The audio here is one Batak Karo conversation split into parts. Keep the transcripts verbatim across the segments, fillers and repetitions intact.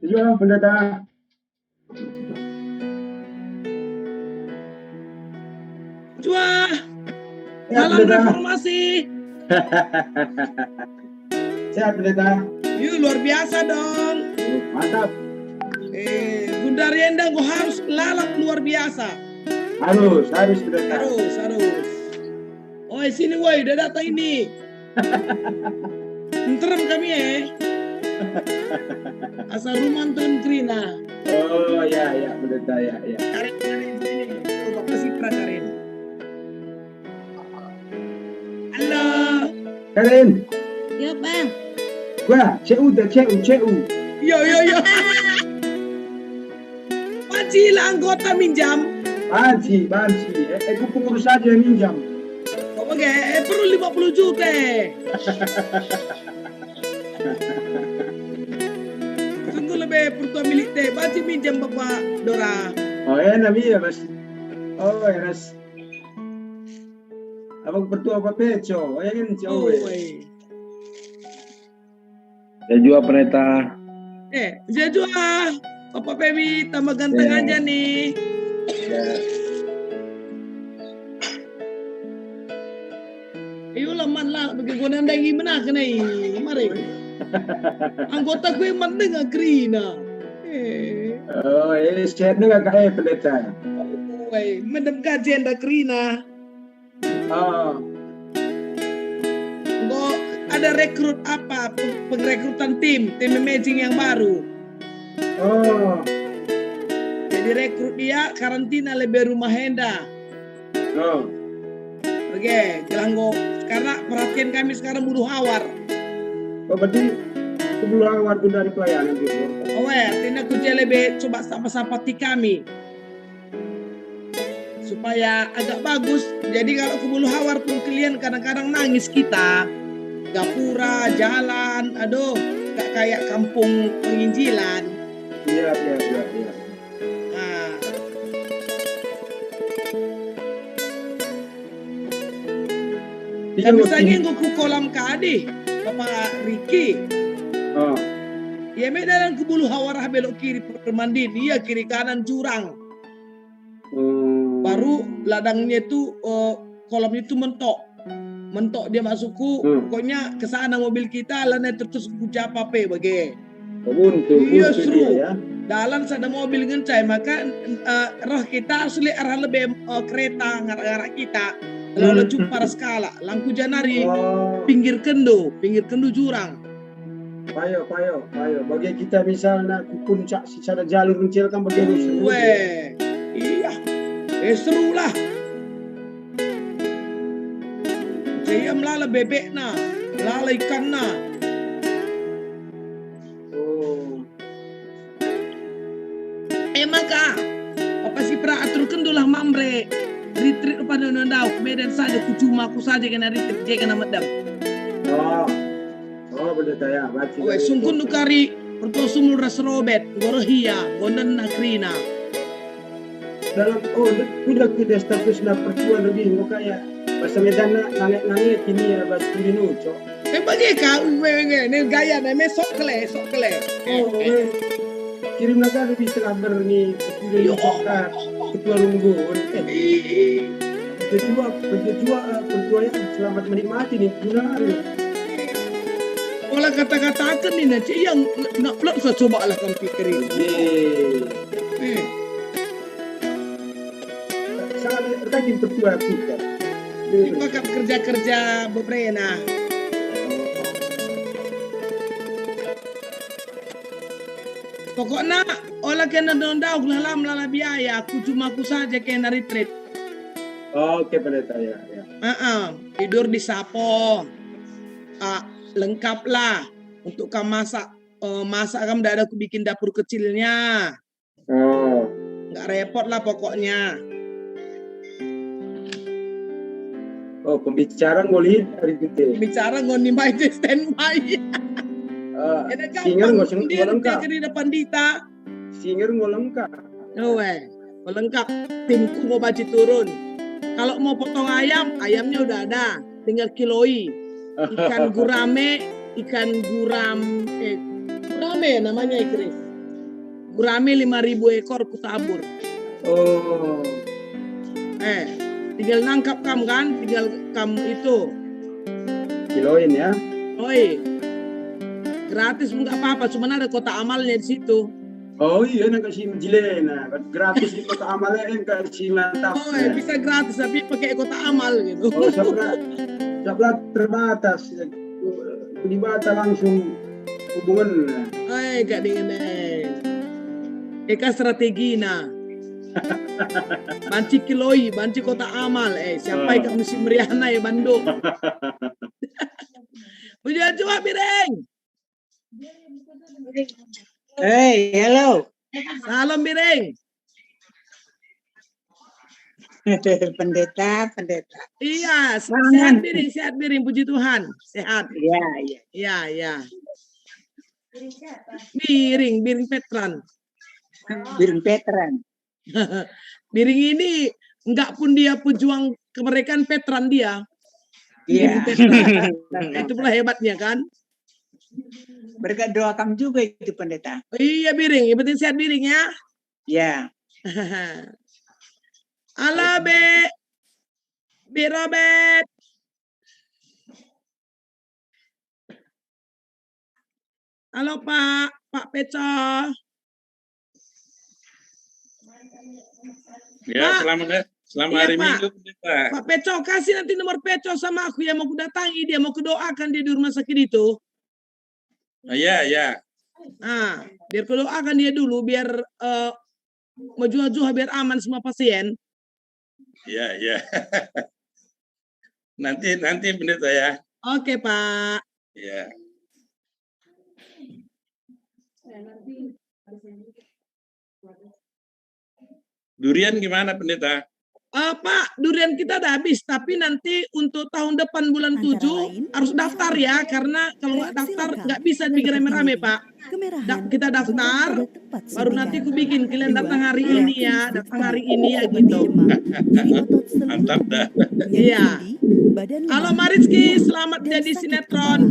Iya, Pendeta. Juah. Sehat, Malam Pendeta. Reformasi. Sehat, Pendeta. Yu, luar biasa dong. Oh, mantap. Eh, Gundari enda enggo harus lalap luar biasa. Harus, harus, Pendeta. Harus, harus. Oi, sini woi, udah datang ini. Nterem kami, eh. Asal rumah nterem kerina. Oh, ya, ya, Pendeta, ya, ya. Karin, Karin, sini. Coba kasih pra, Karin. Halo. Karin. Ya, Bang. Wah, C U dah, C U, C U. Yo, yo, yo. Banci la anggota minjam? Banci, banci. Eh, eh, ku pengurus saja minjam. Oh, oke, eh, perlu lima puluh juta, eh. Sungguh lebe pertua milik te, banci minjam Bapak Dora. Oh, enak iya, Mas. Oh, eras. Abang pertua apa peco? Oh, ya kan, cowok. Oh, eh. Saya juga, Pendeta. Eh, saya juga. Papa Feby tambah ganteng aja nih. Ya. Iyo, leman lah, bagi guna ndai menaken ai. Mari. Anggota gue mending kerina. Eh. Oh, eh, sehat nggak, Kak, eh, Pendeta? Woi, mendem gaji enda kerina. Ah. Enggo ada rekrut apa, pe-, pengrekrutan tim, tim managing yang baru. Oh. Jadi rekrut dia karantina lebe rumah enda. Oh. Oke, gelah enggo, karena perhatian kami sekarang Buluh Hawar. Oh, berarti ke Buluh Hawar pun dari pelayanan gitu. Oh, eh, artinya ku je lebe coba sapa-sapa ti kami. Supaya agak bagus. Jadi kalau ku Buluh Hawar pun kelian kadang-kadang nangis kita. Gapura, jalan, aduh, gak kayak kampung penginjilan. Iya, iya, iya, iya. Nah. Iya, kami betul. Sange enggo ku kolam kadi, Bapak Riki. Oh. Ia me dalan ku Buluh Hawar belok kiri permandin, iya kiri kanan jurang. Hmm. Baru ladangnya itu, eh, kolamnya itu mentok. Mentok dia masukku, hmm, pokoknya ke sana mobil kita, lanai terus ku japa pe bage. Oh, buntu, iya, buntu seru dia, ya. Dalan sada mobil ngenca e, maka, eh, roh kita asli arah lebe, eh, kereta ngarak-ngarak kita. Lalu, hmm, jumpa ras kalak, langku janari, oh, pinggir kendu, pinggir kendu jurang. Payo, payo, payo. Bagi kita misalna ku puncak si sada jalur mencil kan bagi harus seru. Weh, iya. Eh, seru lah. Saya melala bebekna, melala ikanna. Oh. E maka, apa si pera aturken dolah mamre, ritrit upa ndau, Medan saja ku juma ku saja kena ritrit je kena medem. Oh. Oh, pendeta ya, baca. Oe, dari sungkun itu. Dukari pertua Sumul ras Robert, enggo reh ia, enggo ndenah kerina. Dalam, oh, de-, udah kita statusna pertua lebih, enggo kayak bahasa Medanna nanget-nanget ini ya, bahasa Pindin ucok. Eh, bage ka, we, we, we, ne gaya ne, me sok kele, sok kele. Oh, eh, eh. Kirimna ka lebih setengah ber ni, pertua. Yo, ucok ka, oh, oh, oh. Ketua Runggun. Eh. Ih. Pertua, pertua, eh, pertua yang selamat menikmati nih, guna. Ola kata-kataken nina, Cik, yang nak plek sa coba lah kam pikir ini. Iya. Eh. Sangat rajin pertua kita. Ipakat kerja-kerja beberena. Pokokna, ola kena ndauh-ndauh lah, lam lala biaya, aku cuma aku saja kena retreat. Oke, pendeta, ya, ya. Heeh, tidur di sapo. Ah, lengkap lah. Untuk kam masak, eh, masak kam, ndak ada aku bikin dapur kecilnya. Oh. Nggak repot lah pokoknya. Oh, pembicara ngolih hari kita. Pembicara ngoni main di standby. Ah, singer nggo seng-, nggo lengkap. Jadi depan dita. Singer nggo lengkap. Oh, eh, nggo lengkap. Timku nggo banci turun. Kalau mau potong ayam, ayamnya udah ada, tinggal kiloi. Ikan gurame, ikan guram, eh, gurame namanya, Chris. Gurame lima ribu ekor kutabur. Oh. Eh, tinggal nangkap kam kan, tinggal kam itu. Kiloin ya. Oi. Gratis pun nggak apa-apa, cuman ada kotak amalnya di situ. Oh iya, nang kasih jilena, gratis di kotak amal, eh, kasih mantap. Oh, eh, bisa gratis, tapi pakai kotak amal gitu. Oh, sabla, sabla terbatas. Dibata langsung hubungan. Eh, gak dengan, eh. Eka strategina. Banci kiloi, banci kotak amal. Eh, siapa yang kamu si meriahna ya, Bando? Ujar jua, Biring. Hei, halo. Salam, Biring. Pendeta, pendeta. Iya, se-, sehat, Biring, sehat, Biring, puji Tuhan, sehat. Iya, iya. Iya, iya. Biring, Biring Petran. Biring Petran. Biring ini enggak pun dia pejuang kemerdekaan, Petran dia. Iya. Biring Petran. Itulah hebatnya kan. Berkat doa kam juga itu, Pendeta. Iya, Biring. Yang penting sehat, Biring, ya. Ya. Halo, Be. Be Robert. Halo, Pak. Pak Peco. Ya, Pak. Selamat, ya. Selamat hari Minggu, Pendeta. Pak Peco, kasih nanti nomor Peco sama aku ya, mau kudatangi dia, mau kudoakan dia di rumah sakit itu. Ah, ya, ya. Ah, biar kudoakan dia dulu, biar, eh, mejuah-juah, biar aman semua pasien. Ya, ya. Nanti, nanti, Pendeta, ya. Oke, Pak. Ya. Durian gimana, Pendeta? Eh, Pak, durian kita udah habis, tapi nanti untuk tahun depan bulan tujuh harus daftar ya, karena kalau nggak daftar nggak bisa bikin rame-rame, Pak. Da-, kita daftar, baru nanti ku bikin, kalian datang hari ini ya, datang hari ini ya gitu. Mantap dah. Iya. Halo, Mariski, selamat jadi sinetron.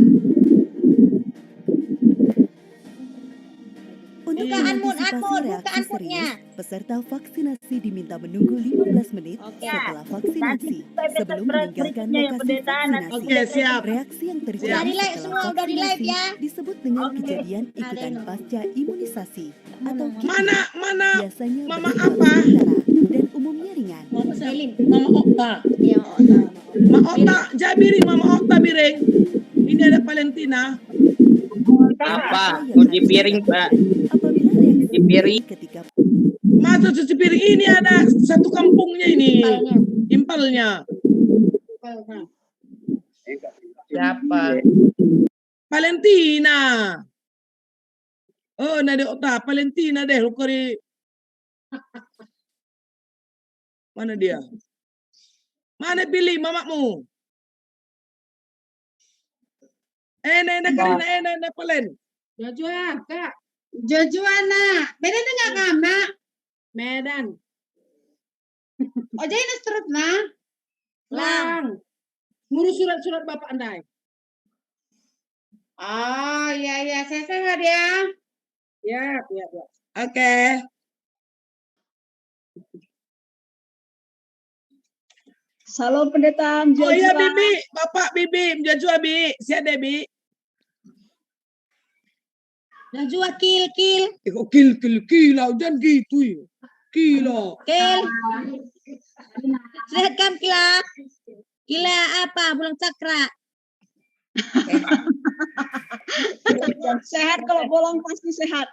Untuk mengantisipasi reaksi serius, peserta vaksinasi diminta menunggu lima belas menit setelah vaksinasi sebelum meninggalkan lokasi vaksinasi. Oke, siap. Reaksi yang terjadi setelah vaksinasi disebut dengan kejadian ikutan pasca imunisasi atau kipi. Mana, mana biasanya Mama apa? Dan umumnya ringan. Mama siapa? Mama Okta. Iya, Mama Okta. Ma Okta, ja Biring, Mama Okta, Biring. Ini ada Valentina. Apa? Cuci piring, Pak. Apabila reaksi ketika masa cuci piring ini ada satu kampungnya ini. Impalnya. Siapa? Valentina. Oh, nade Okta, Valentina deh, lukuri. Mana dia? Mana pilih mamakmu? Eh, nena Karina, eh, nena pelen. Jua-jua, Kak. Jua-jua, Nak. Medan denga kam, Nak? Medan. Oh, jadi seterusna? Lang. Ngurus surat-surat Bapak ndai. Oh, iya, iya. Saya sehat ya. Ya, ya, ya. Oke. Shalom, Pendeta. Oh iya, Bibi. Bapak, Bibi. Mjua-jua, Bi. Siap deh, Bi. Mjua-jua, Kil, Kil. Eh, kok Kil, Kil, Kil, lah, jangan gitu ya. Kil, lah. Kil. Sehat kam, Kila? Kila apa? Bulang cakra. Sehat, kalau bolong pasti sehat.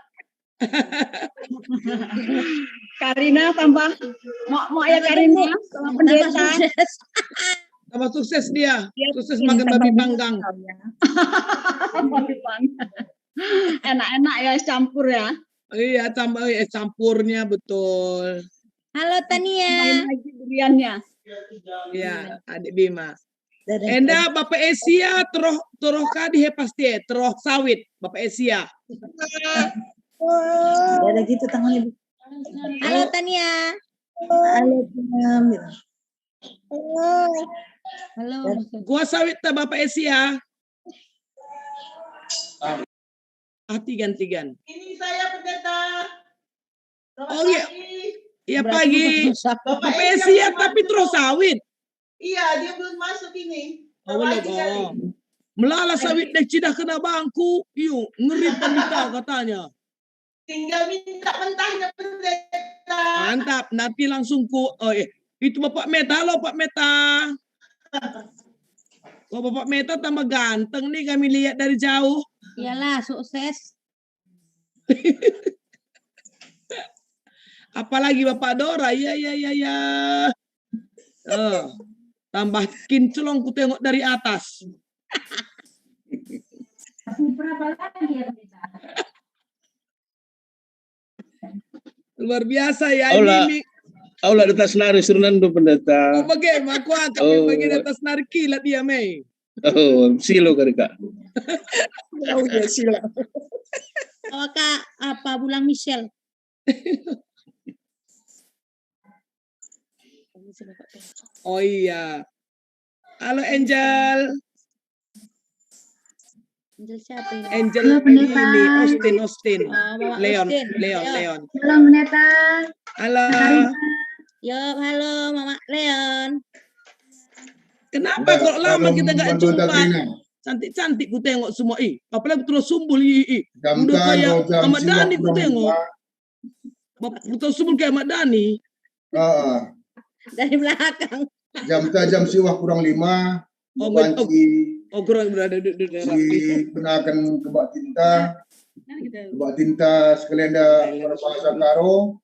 Karina tambah mok-mok ya, Karina, sama pendeta. Tambah sukses. Tambah sukses dia. Sukses makan babi panggang. Babi panggang. Enak-enak ya, campur ya. Iya, tambah, eh, campurnya betul. Halo, Tania. Main lagi duriannya. Iya, Adik Bima. Enda Bapak Esia teroh, teroh kadi he pasti, eh, teroh sawit Bapak Esia. Ada gitu tangannya. Halo, Tania. Halo, Tania. Halo. Gua sawit ta Bapak Esia. Ah, tigan-tigan. Ini saya, Pendeta. Selamat pagi. Oh, iya. Iya, pagi. Bapak Esia, tapi terus sawit. Iya, dia belum masuk ini. Oh, belum. Melala sawit deh, cidah kena bangku. Iyo, ngeri pandita katanya. Tinggal minta mentahnya, Pendeta. Mantap, nanti langsung ku, oh, eh, itu Bapak Meta, lo, Pak Meta. Kok Bapak Meta tambah ganteng nih kami lihat dari jauh. Iyalah, sukses. Apalagi Bapak Dora, ya, ya, ya, ya. Eh, tambah kinclong ku tengok dari atas. Luar biasa ya, ini. Aula di atas nari suruh nandu, Pendeta. Oh, bage, aku angkat bagi di atas nari kilat dia, me. Oh, silo kari, Kak. Oh, iya, silo. Oh, Kak, apa, Bulang Michelle? Oh, iya. Halo, Angel. Angel siapa ini? Angel ini, Austin, Austin. Ah, Mama Leon, Austin. Leon, Leon. Halo, Pendeta. Halo. Yo, halo, Mama Leon. Kenapa kok lama kita nggak jumpa? Cantik-cantik ku tengok semua, ih. Apalagi terus sumbul, ih, ih. Udah kayak Ahmad Dhani ku tengok. Bap-, betul semua kayak Ahmad Dhani. Heeh. Dari belakang. Jam ta jam siwah kurang lima, oh, banci, oh, kurang berada di, di, di, si penaken kebaktinta, kebaktinta sekalian da berbahasa Karo,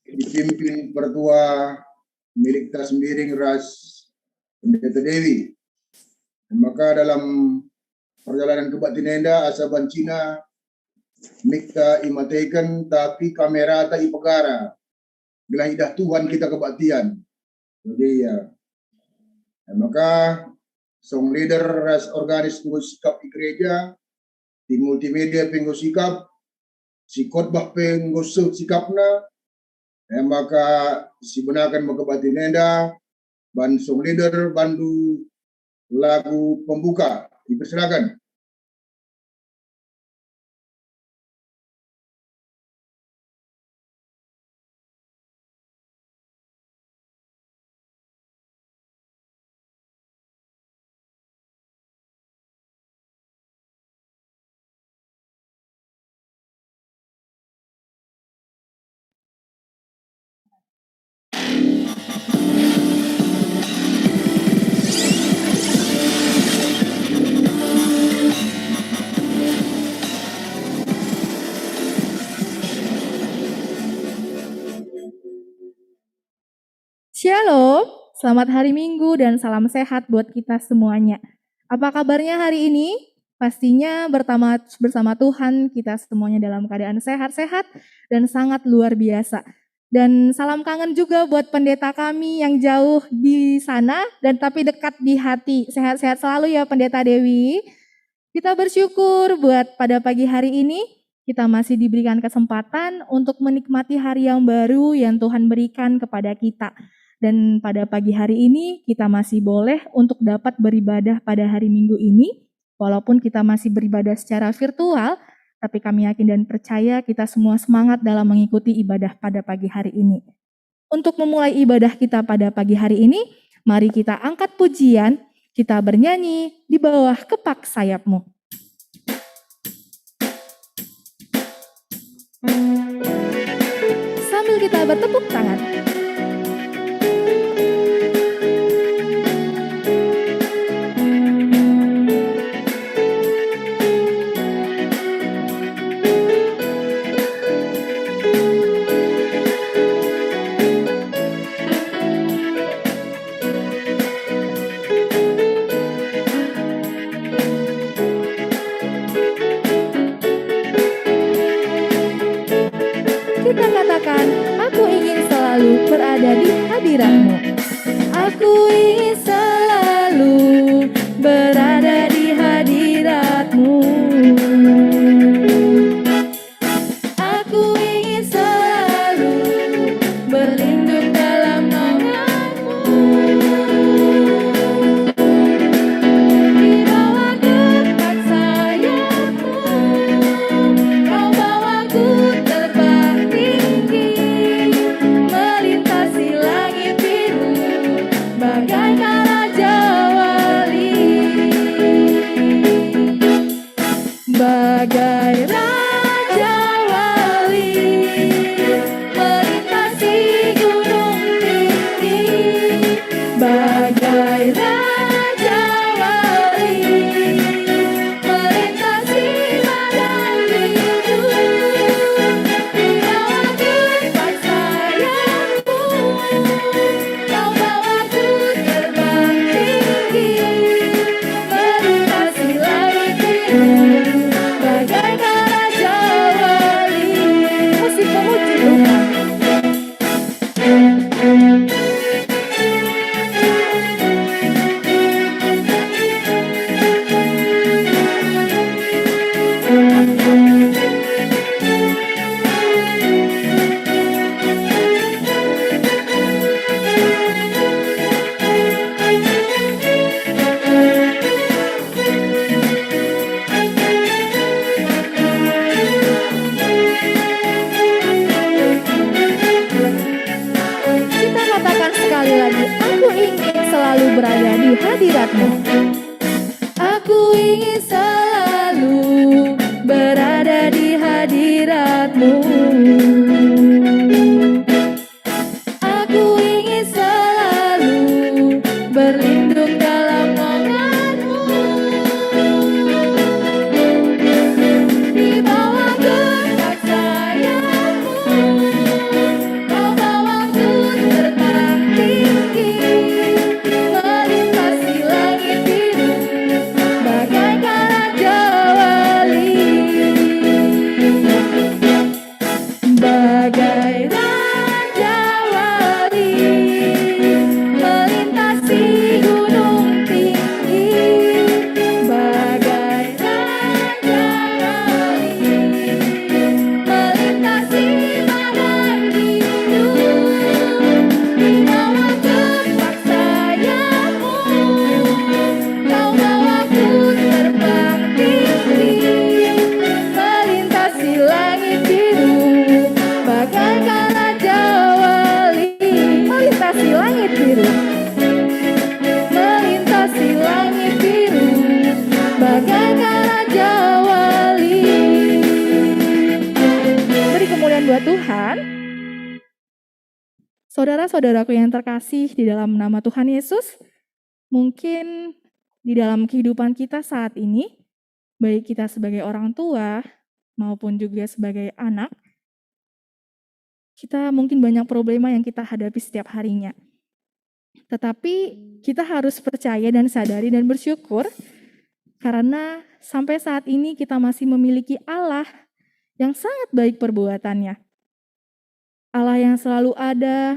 dipimpin pertua Milik Tas Miring ras Pendeta Dewi. Maka dalam perjalanan kebaktin enda, asa bancina mikta imateken, tapi kamerata ipegara, gelah idah Tuhan kita kebaktian. Jadi, ya. Maka song leader ras organis pengurus sikap di gereja, tim multimedia pengurus sikap, si khotbah pengurus sikapna, e maka sibenaken me kebaktin enda, ban song leader bandu lagu pembuka. Dipersilakan. Shalom, selamat hari Minggu dan salam sehat buat kita semuanya. Apa kabarnya hari ini? Pastinya bertama-, bersama Tuhan kita semuanya dalam keadaan sehat-sehat dan sangat luar biasa. Dan salam kangen juga buat pendeta kami yang jauh di sana dan tapi dekat di hati. Sehat-sehat selalu ya, Pendeta Dewi. Kita bersyukur buat pada pagi hari ini, kita masih diberikan kesempatan untuk menikmati hari yang baru yang Tuhan berikan kepada kita. Dan pada pagi hari ini, kita masih boleh untuk dapat beribadah pada hari Minggu ini. Walaupun kita masih beribadah secara virtual, tapi kami yakin dan percaya kita semua semangat dalam mengikuti ibadah pada pagi hari ini. Untuk memulai ibadah kita pada pagi hari ini, mari kita angkat pujian, kita bernyanyi di bawah kepak sayapmu. Sambil kita bertepuk tangan. Kita katakan, "Aku ingin selalu berada di hadirat-Mu." Aku ingin selalu berada di hadirat-Mu. Aku ingin selalu berlindung dalam naungan-Mu. Di bawah kepak sayap-Mu, Kau bawaku terbang tinggi, melintasi langit biru, bagaikan raja wali. Bagai raja wali, melintasi gunung tinggi. Bagai raja wali, melintasi padang biru. Di bawah kepak sayap-Mu, Kau bawaku terbang tinggi, melintasi langit biru, bagaikan raja wali. Musik memuji Tuhan. Kita katakan sekali lagi, "Aku ingin selalu berada di hadirat-Mu." Aku ingin selalu berada di hadirat-Mu. Aku ingin selalu berlindung dalam naungan-Mu. Di bawah kepak sayap-Mu, Kau bawaku terbang tinggi, melintasi langit biru, bagaikan raja wali. Bagai raja wali, melintasi gunung tinggi. Bagai raja wali, melintasi padang biru. Di bawah kepak sayap-Mu, Kau bawaku terbang tinggi, melintasi langit biru, bagaikan raja wali. Melintasi langit biru, melintasi langit biru, bagaikan raja wali. Beri kemuliaan buat Tuhan. Saudara-saudaraku yang terkasih di dalam nama Tuhan Yesus, mungkin di dalam kehidupan kita saat ini, baik kita sebagai orang tua maupun juga sebagai anak, kita mungkin banyak problema yang kita hadapi setiap harinya. Tetapi kita harus percaya dan sadari dan bersyukur karena sampai saat ini kita masih memiliki Allah yang sangat baik perbuatannya. Allah yang selalu ada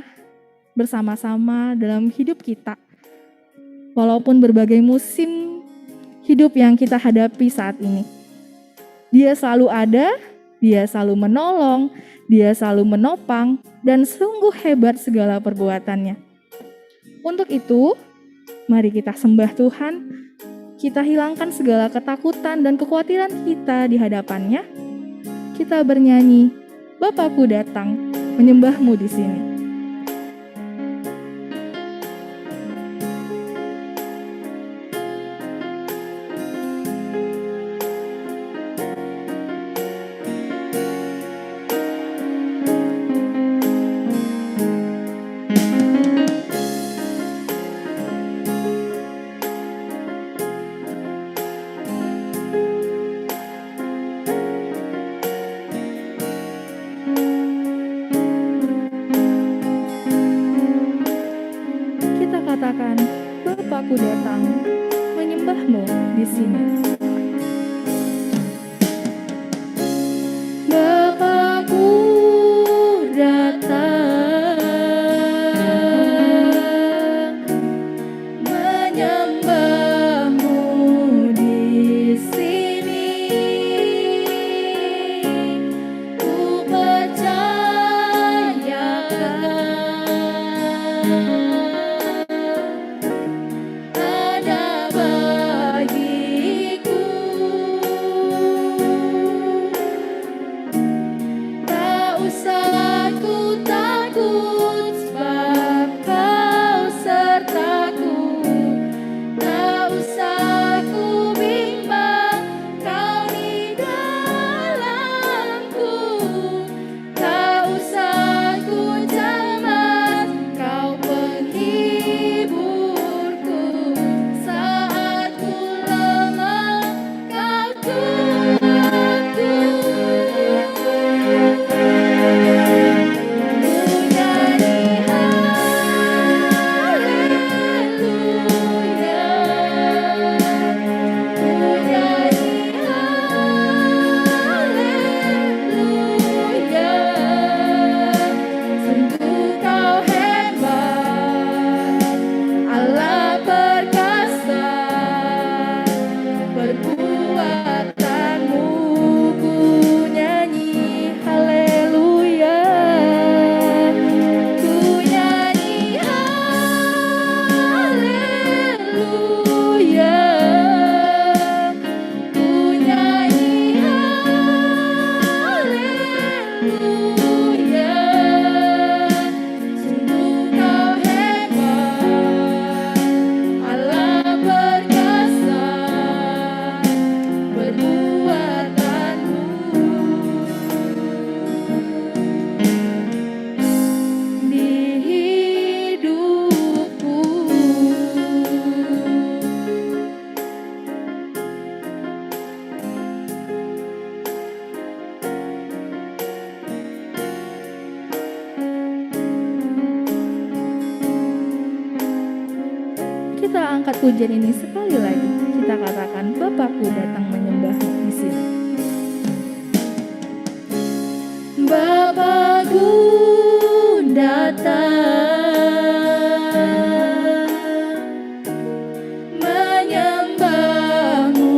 bersama-sama dalam hidup kita. Walaupun berbagai musim hidup yang kita hadapi saat ini. Dia selalu ada, Dia selalu menolong, Dia selalu menopang, dan sungguh hebat segala perbuatannya. Untuk itu, mari kita sembah Tuhan, kita hilangkan segala ketakutan dan kekhawatiran kita di hadapan-Nya. Kita bernyanyi, "Bapakku datang, menyembah-Mu di sini." Kita katakan, "Bapakku datang menyembah-Mu di sini." Bapakku datang menyembah-Mu di sini. Kupercayakan ada bagiku. Tak usah ku takut, sebab Kau sertaku. Tak usah ku bimbang, Kau di dalamku. Tak usah ku cemas, Kau penghiburku. Saat ku lemah, Kau kuatku. Ku nyanyi haleluya. Ku nyanyi haleluya. Sungguh Kau hebat, Allah perkasa, perbuatan-Mu. Ku nyanyi haleluya, ku nyanyi haleluya. Ku nyanyi haleluya. Sungguh Kau hebat, Allah perkasa, perbuatan-Mu di hidupku. Kita angkat pujian ini sekali lagi. Kita katakan, "Bapakku datang menyembah-Mu di sini." Bapakku datang menyembah-Mu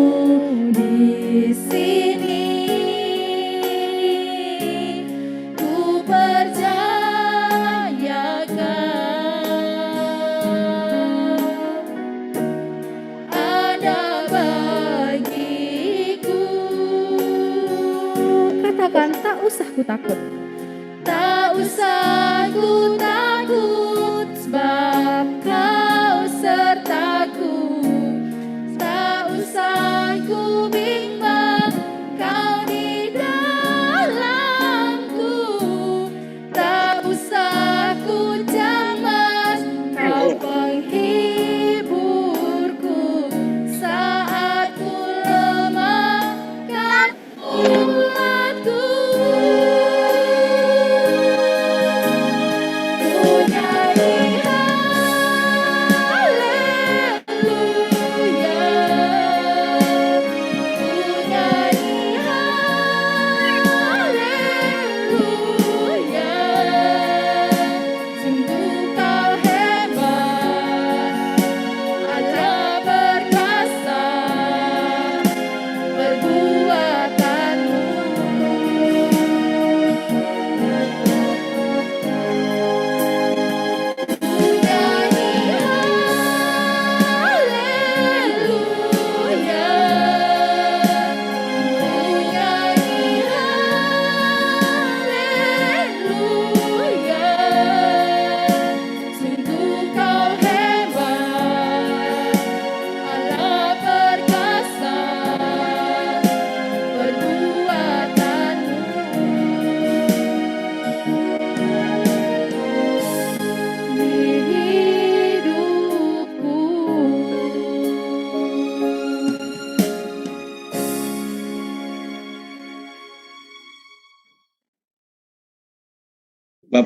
di sini. Ku percayakan ada bagiku. Katakan, "Tak usah ku takut." Tak usah ku takut, sebab Kau sertaku. Tak usah ku bimbang, Kau di dalamku. Tak usah ku cemas, Kau penghiburku. Saat ku lemah, Kau kuatku. Ku nyanyi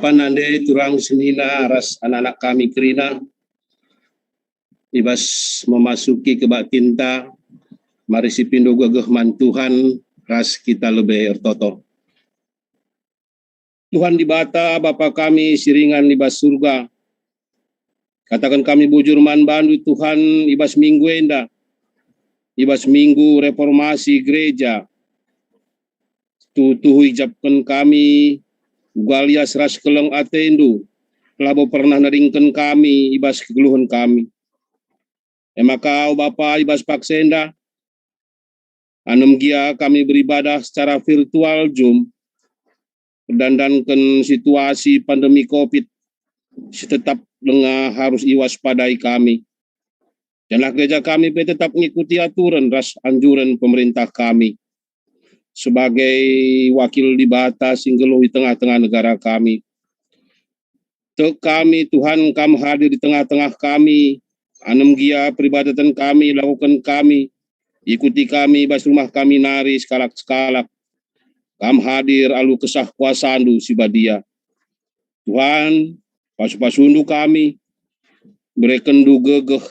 Bapa nande turang senina ras anak-anak kami kerina, i bas memasuki kebaktinta, mari sipindo gegeh man Tuhan ras kita lebe ertoto. Tuhan Dibata, Bapa kami si ringan i bas Surga, kataken kami bujur man bandu, Tuhan, i bas minggu enda, i bas minggu reformasi gereja, tuhu-tuhu ijapken kami uga lias ras keleng atendu, labo pernah neringken kami i bas kegeluhen kami. E maka, o Bapa, i bas paksa enda, anem gia kami beribadah secara virtual Zoom, erdandanken situasi pandemi covid si tetap denga harus iwaspadai kami. Janah gereja kami pe tetap ngikuti aturen ras anjuren pemerintah kami. Sebagai wakil Dibata si nggeluh i tengah-tengah negara kami, tek kami, Tuhan, Kam hadir di tengah-tengah kami, anem gia peribaten kami, lakoken kami, ikuti kami bas rumah kami nari sekalak-sekalak. Kam hadir alu kesah kuasaNdu si badia. Tuhan, pasu-pasundu kami, berekenNdu gegeh,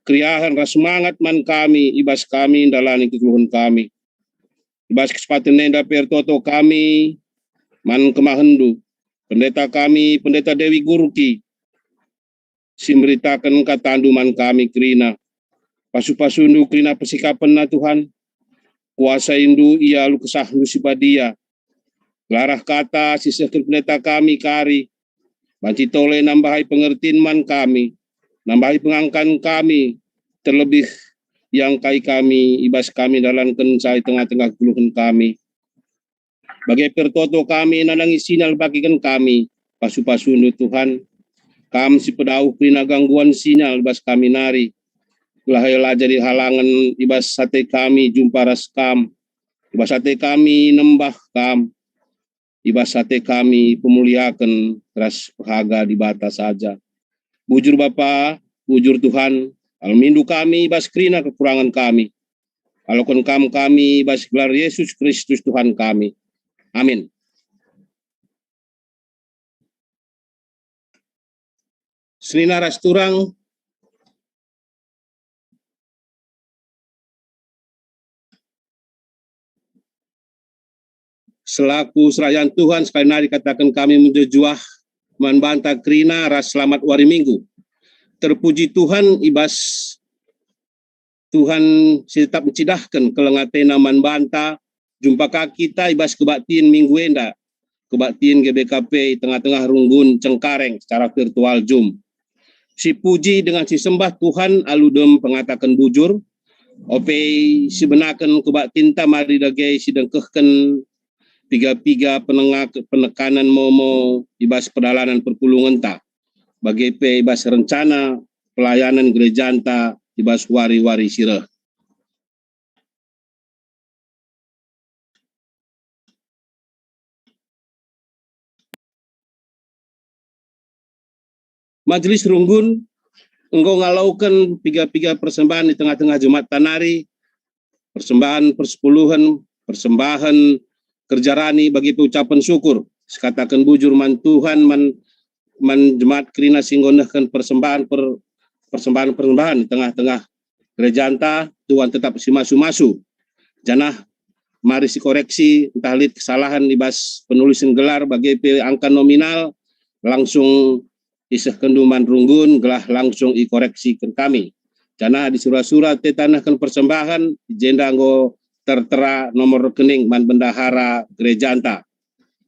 keriahen ras semangat man kami i bas kami ndalani kegeluhen kami. I bas kesempaten enda pe ertoto kami man kemahenNdu, pendeta kami, Pendeta Dewi Gurki, si mberitaken kataNdu man kami kerina. Pasu-pasundu kerina persikapenna, Tuhan. KuasainNdu ia alu kesahNdu si badia. Gelarah kata si sehken pendeta kami kari, banci tole nambahi pengertin man kami, nambahi pengangkan kami, terlebih iangkai kami i bas kami ndalankenca i tengah-tengah kegeluhen kami. Bage pe ertoto kami nandangi sinal bagiken kami, pasu-pasundu, Tuhan. Kam si pedauh kerina gangguan sinal i bas kami nari, gelah la jadi halangen i bas ate kami jumpa ras Kam, i bas ate kami nembah Kam, i bas ate kami pemuliaken ras pehaga Dibata saja. Bujur Bapa, bujur Tuhan, alu mindo kami i bas kerina kekurangen kami. Aloken Kam kami i bas gelar Yesus Kristus Tuhan kami. Amin. Senina ras turang, selaku serayan Tuhan, sekali nari kataken kami mejuah-juah man banta kerina ras selamat wari Minggu. Terpuji Tuhan i bas Tuhan si tetap ncidahken keleng ateNa man banta, jumpa ka kita i bas kebaktin minggu enda, kebaktin G B K P i tengah-tengah runggun Cengkareng secara virtual Zoom. Sipuji dengan sisembah Tuhan alu dem pengataken bujur, ope sibenaken kebaktinta mari dage sidengkehken piga-piga penenga-, penekanen momo i bas perdalanen perpulungenta, bage pe i bas rencana pelayanen gerejanta i bas wari-wari si reh. Majelis runggun enggo ngaloken piga-piga persembahan i tengah-tengah jemaat nari, persembahan persepuluhen, persembahan kerja rani bagi pe ucapen syukur. Sikataken bujur man Tuhan, man, man jemaat kerina si enggo nehken persembahan per-, persembahan-persembahan di tengah-tengah gerejanta, Tuhan tetap simasu-masu. Janah mari sikoreksi ntah lit kesalahan i bas penulisen gelar bage pe angka nominal, langsung isehkenndu man runggun gelah langsung ikoreksiken kami. Janah adi sura-sura teta nehken persembahan, i jenda enggo tertera nomor rekening man bendahara gerejanta.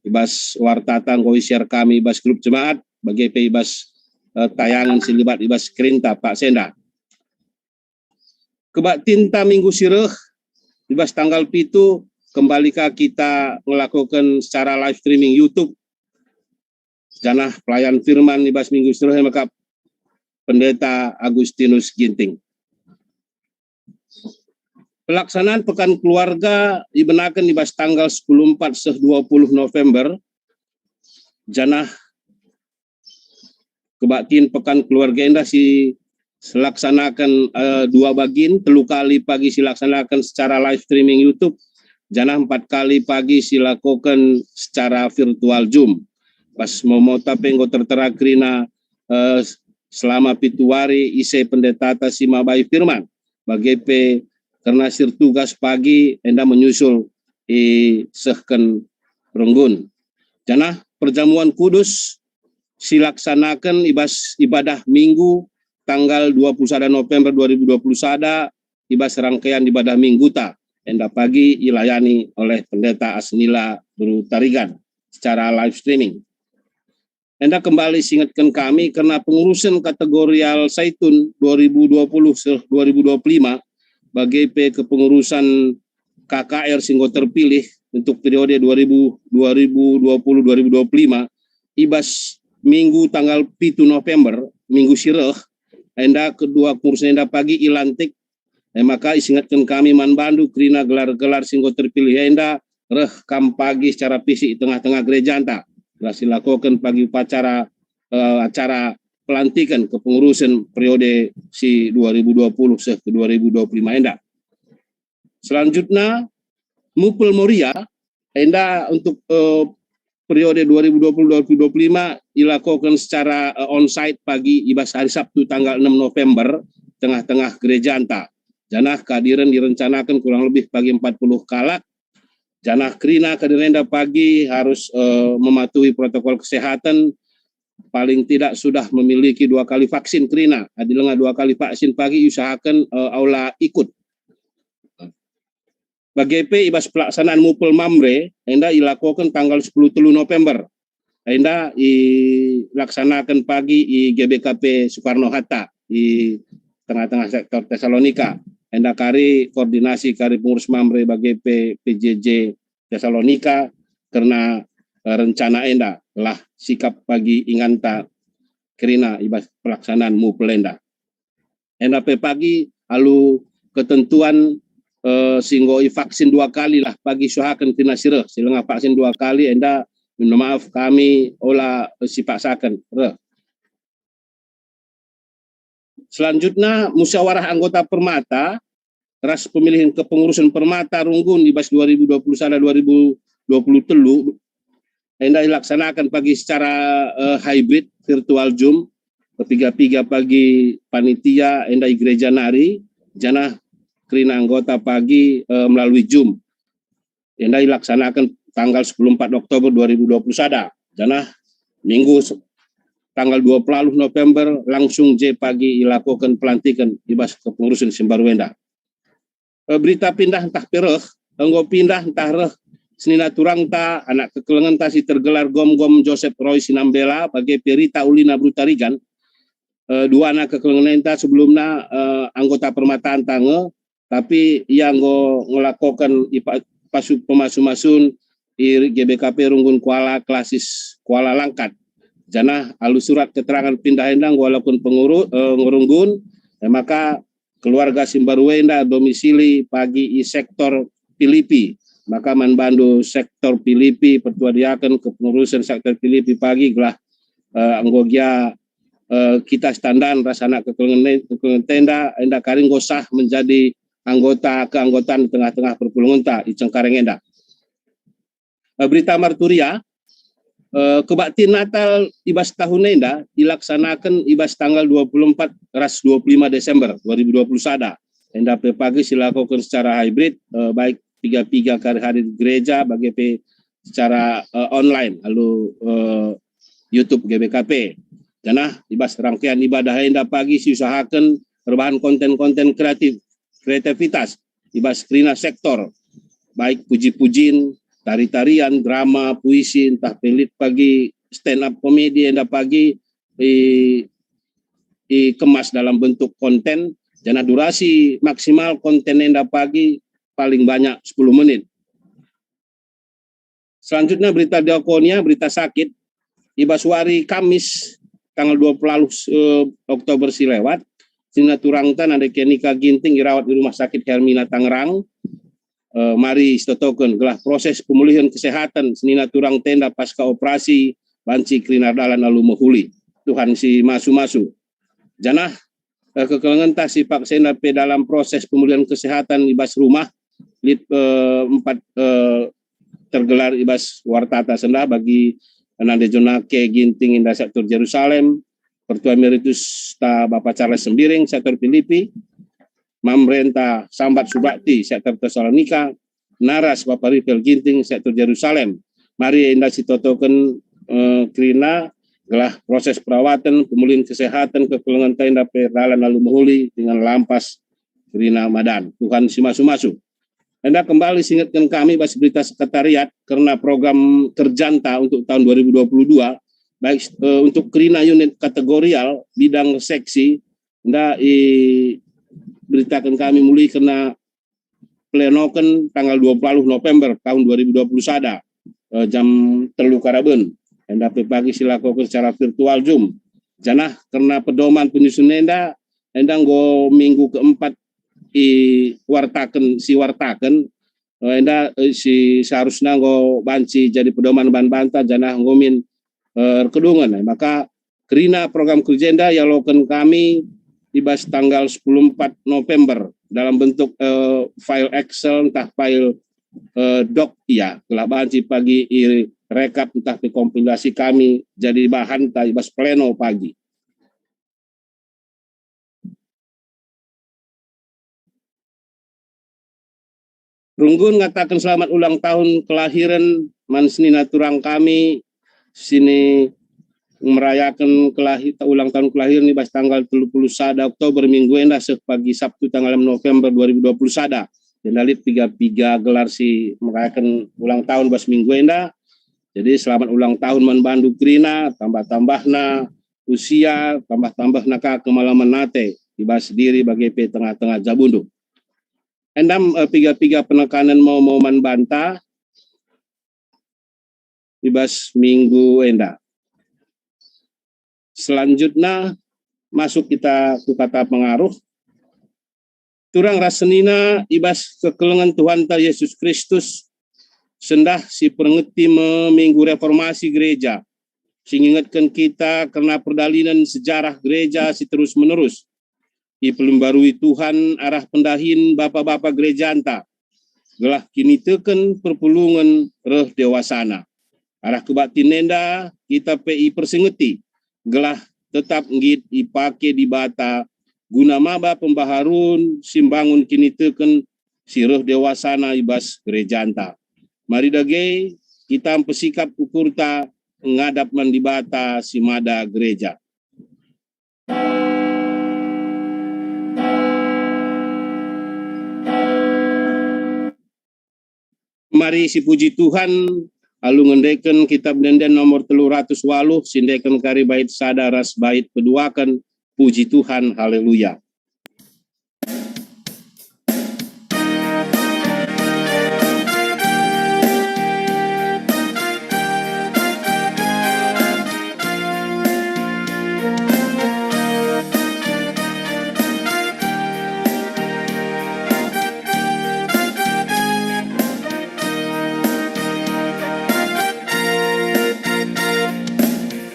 I bas wartata enggo i-share kami i bas grup jemaat, bage pe i bas, eh, tayangen si lebat i bas skrinta paksa enda. Kebaktinta minggu si reh, i bas tanggal pitu, kembali ka kita ngelakoken secara live streaming YouTube. Janah pelayan firman i bas minggu si reh maka Pendeta Agustinus Ginting. Pelaksanaan Pekan Keluarga ibenaken i bas tanggal sepuluh empat seh dua puluh November, janah kebaktin Pekan Keluarga enda si selaksanaken, eh, dua bagin, telu kali pagi silaksanaken secara live streaming YouTube, janah empat kali pagi silakoken secara virtual Zoom. Bas momota pe enggo tertera kerina, eh, selama pitu wari ise pendetata si mabai firman. Bage pe kerna si ertugas pagi enda menyusul isehken runggun. Janah perjamuan kudus silaksanaken i bas ibadah Minggu tanggal dua puluh sada November dua ribu dua puluh sada i bas rangkaian ibadah Mingguta, enda pagi ilayani oleh Pendeta Asnila Beru Tarigan secara live streaming. Enda kembali singetken kami kerna pengurusen kategorial Saitun dua ribu dua puluh seh dua ribu dua puluh lima, bage pe kepengurusen K K R si enggo terpilih untuk periode dua ribu, dua ribu dua puluh, dua ribu dua puluh lima, i bas Minggu tanggal pitu November, Minggu si reh, enda kedua kepengurusen enda pagi ilantik. E maka isingetken kami man bandu kerina gelar-gelar si enggo terpilih enda reh kam pagi secara fisik i tengah-tengah gerejanta. Gelah silakoken pagi upacara, eh, acara pelantiken kepengurusen periode si dua ribu dua puluh seh ke dua ribu dua puluh lima enda. Selanjutnya, Mupel Moria, enda untuk, eh, periode dua ribu dua puluh dua ribu dua puluh lima ilakoken secara, eh, onsite pagi i bas hari Sabtu tanggal enam November, tengah-tengah gerejanta. Janah kehadiren direncanaken kurang lebih pagi empat puluh kalak. Janah kerina kehadiren enda pagi harus, eh, mematuhi protokol kesehatan, paling tidak sudah memiliki dua kali vaksin kerina. Adi langa dua kali vaksin pagi iusahaken, eh, aula ikut. Bage pe i bas pelaksanaan Mupel Mamre, enda ilakoken tanggal sepuluh telu November. Enda ilaksanaken pagi i G B K P Soekarno Hatta, i tengah-tengah sektor Tesalonika. Enda kari koordinasi kari pengurus Mamre bage pe P J J Tesalonika kerna, eh, rencana enda lah sikap pagi inganta kerina i bas pelaksanaan Mupel enda. Enda pe pagi alu ketentuan, eh, si enggo ivaksin dua kali lah pagi suhaken kerina si reh, si langa vaksin dua kali enda, minta maaf kami ola sipaksaken reh. Selanjutnya, musyawarah anggota Permata ras pemilihan kepengurusan Permata runggun i bas dua ribu dua puluh sada dua ribu dua puluh telu enda ilaksanaken pagi secara, eh, hybrid virtual Zoom, piga-piga pagi panitia enda i gereja nari, janah kerina anggota pagi, eh, melalui Zoom. Enda ilaksanaken tanggal sepuluh empat Oktober dua ribu dua puluh sada, janah Minggu se-, tanggal dua puluh November langsung je pagi ilakoken pelantiken i bas kepengurusen si mbaru enda. Eh, berita pindah ntah pe reh, enggo pindah ntah reh senina turangta, anak kekelengenta si tergelar Gom-Gom Joseph Roy Sinambela, bage pe Rita Ulina Brutarigan, eh, dua anak kekelengenta sebelumna, eh, anggota Permatanta nge, tapi ia enggo ngelakoken ipa-, pasu-, pemasu-masun i G B K P Runggun Kuala Klasis Kuala Langkat. Janah alu surat keterangan pindah enda enggo alaken penguru-, eh, ngerunggun, eh, maka keluarga si mbaru enda domisili pagi i sektor Pilipi. Maka man bandu sektor Pilipi, pertua diaken kepengurusen sektor Pilipi pagi gelah, eh, enggo gia, eh, kita si tandan ras anak kekelengen, kekelengen enda, enda kari enggo sah menjadi anggota, keanggotaan di tengah-tengah perpulungenta i Cengkareng enda. Eh, berita Marturia, eh, kebaktin Natal i bas tahun enda ilaksanaken i bas tanggal dua puluh empat ras dua puluh lima Desember dua ribu dua puluh sada. Enda pe pagi silakoken secara hybrid, eh, baik piga-piga kari hadir gereja, bage pe secara, eh, online alu, eh, YouTube G B K P. Janah i bas rangkaian ibadah enda pagi siusahaken erbahan konten-konten kreatif, kreativitas i bas kerina sektor, baik puji-pujin, tari-tarian, drama, puisi, ntah pe lit pagi stand up comedy enda pagi i, ikemas dalam bentuk konten, janah durasi maksimal konten enda pagi paling banyak sepuluh menit. Selanjutnya berita diakonia, berita sakit. I bas wari Kamis tanggal dua puluh, eh, Oktober si lewat, senina turangta Nande Kenika Ginting irawat di Rumah Sakit Hermina Tangerang. Eh, mari sitotoken gelah proses pemulihan kesehatan senina turangta enda pasca operasi banci kerina erdalan alu mehuli. Tuhan si masu-masu. Janah, eh, kekelengenta si paksa enda pe dalam proses pemulihan kesehatan i bas rumah, lit, eh, empat, eh, tergelar i bas wartata enda bagi Nande Jonake Ginting enda sektor Jerusalem, Pertua Emeritus ta Bapa Charles Sembiring sektor Filipi, Mamre ta Sambat Subakti sektor Tesalonika, naras Bapa Ripel Ginting sektor Jerusalem. Mari enda sitotoken, eh, kerina gelah proses perawatan, pemulihan kesehatan, kekelengen ta enda pe dalan alu mehuli dengan lampas kerina madan. Tuhan simasu-masu. Enda kembali siingetken kami bas berita sekretariat kerna program kerjanta untuk tahun dua ribu dua puluh dua, baik, eh, untuk kerina unit kategorial, bidang, seksi, enda iberitaken kami muli kerna plenoken tanggal dua puluh November tahun dua ribu dua puluh sada, eh, jam telu karaben. Enda pe pagi silakoken secara virtual Zoom. Janah kerna pedoman penyusun enda, enda enggo minggu keempat iwartaken, siwartaken, eh, enda, eh, si seharusna enggo banci jadi pedoman man banta, janah enggo min, eh, erkedungen. Maka kerina program kerja enda ialoken kami i bas tanggal sepuluh empat November dalam bentuk, eh, file Excel ntah file, eh, doc, ya, gelah banci pagi irekap ntah ikompilasi kami jadi bahan ta i bas pleno pagi. Runggun ngataken selamat ulang tahun kelahiren man senina turang kami sini merayaken kelahi-, ulang tahun kelahiren i bas tanggal telu puluh sada Oktober, minggu enda, seh pagi Sabtu tanggal enam November dua ribu dua puluh sada. Enda lit piga-piga gelar si merayaken ulang tahun bas minggu enda. Jadi, selamat ulang tahun man bandu kerina, tambah-tambahna usia, tambah-tambahna ka kemalemen ate i bas diri bage pe tengah-tengah jabundu. Enda, eh, piga-piga penekanen mau-mau man banta i bas minggu enda. Selanjutna, masuk kita ku kata pengaruh. Turang ras senina i bas kekelengen Tuhanta Jesus Kristus, sendah si pengeti me Minggu Reformasi Gereja, si ngingetken kita kerna perdalanen sejarah gereja si terus-menerus. Ipelembarui Tuhan arah pendahin bapa-bapa gerejanta, gelah kiniteken perpulungen reh dewasana. Arah kebaktin enda kita pe ipersingeti, gelah tetap nggit ipake Dibata guna maba pembaharun si mbangun kiniteken si reh dewasana i bas gerejanta. Mari dage kita mpesikap ukurta ngadap man Dibata si mada gereja. Mari sipuji Tuhan, alu ngendeken Kitab Ende-enden nomor telu ratus waluh, sindeken kari bait sada ras bait peduaken. Puji Tuhan, haleluya.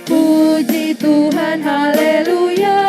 Puji Tuhan, haleluya.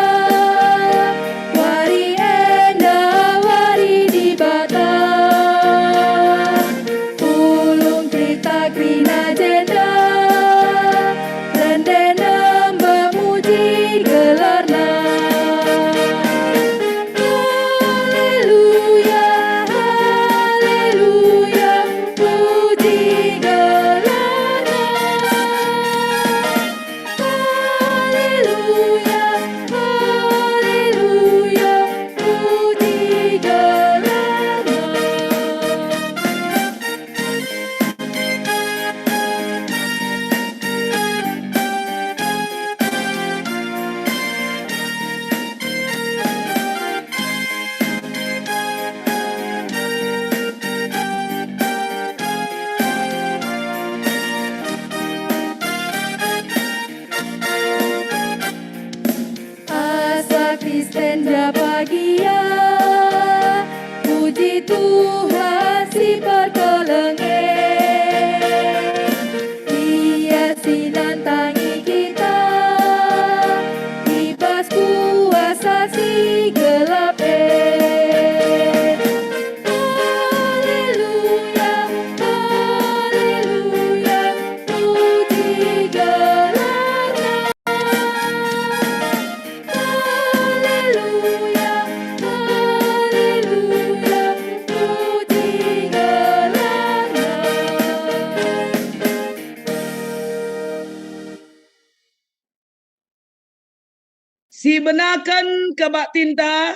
Sibenaken kebaktinta,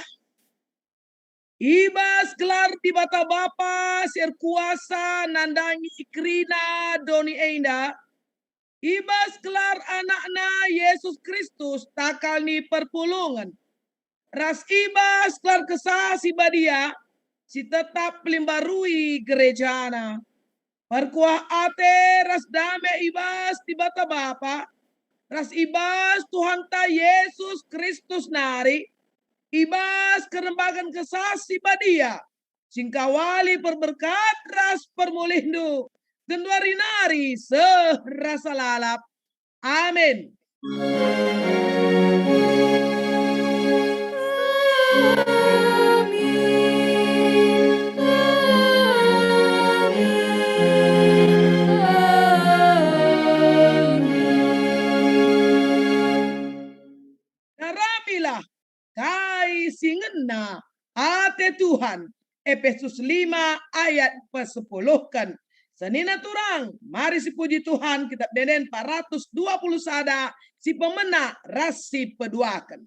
i bas gelar Dibata Bapa si erkuasa nandangi kerina doni enda, i bas gelar AnakNa Jesus Kristus takal ni perpulungen, ras i bas gelar Kesah Si Badia si tetap pelimbarui gerejaNa. Perkuah ate ras dame i bas Dibata Bapa, ras i bas Tuhanta Jesus Kristus nari, i bas kerembaken Kesah Si Badia, si engkawali perberkat ras permulihndu, genduari nari seh rasa lalap. Amin. Daramilah kai si ngena ate Tuhan, Epesus lima ayat pesepuluhken. Senina turang, mari sipuji Tuhan, Kitab Ende-enden empat ratus dua puluh sada, si pemena ras si peduaken.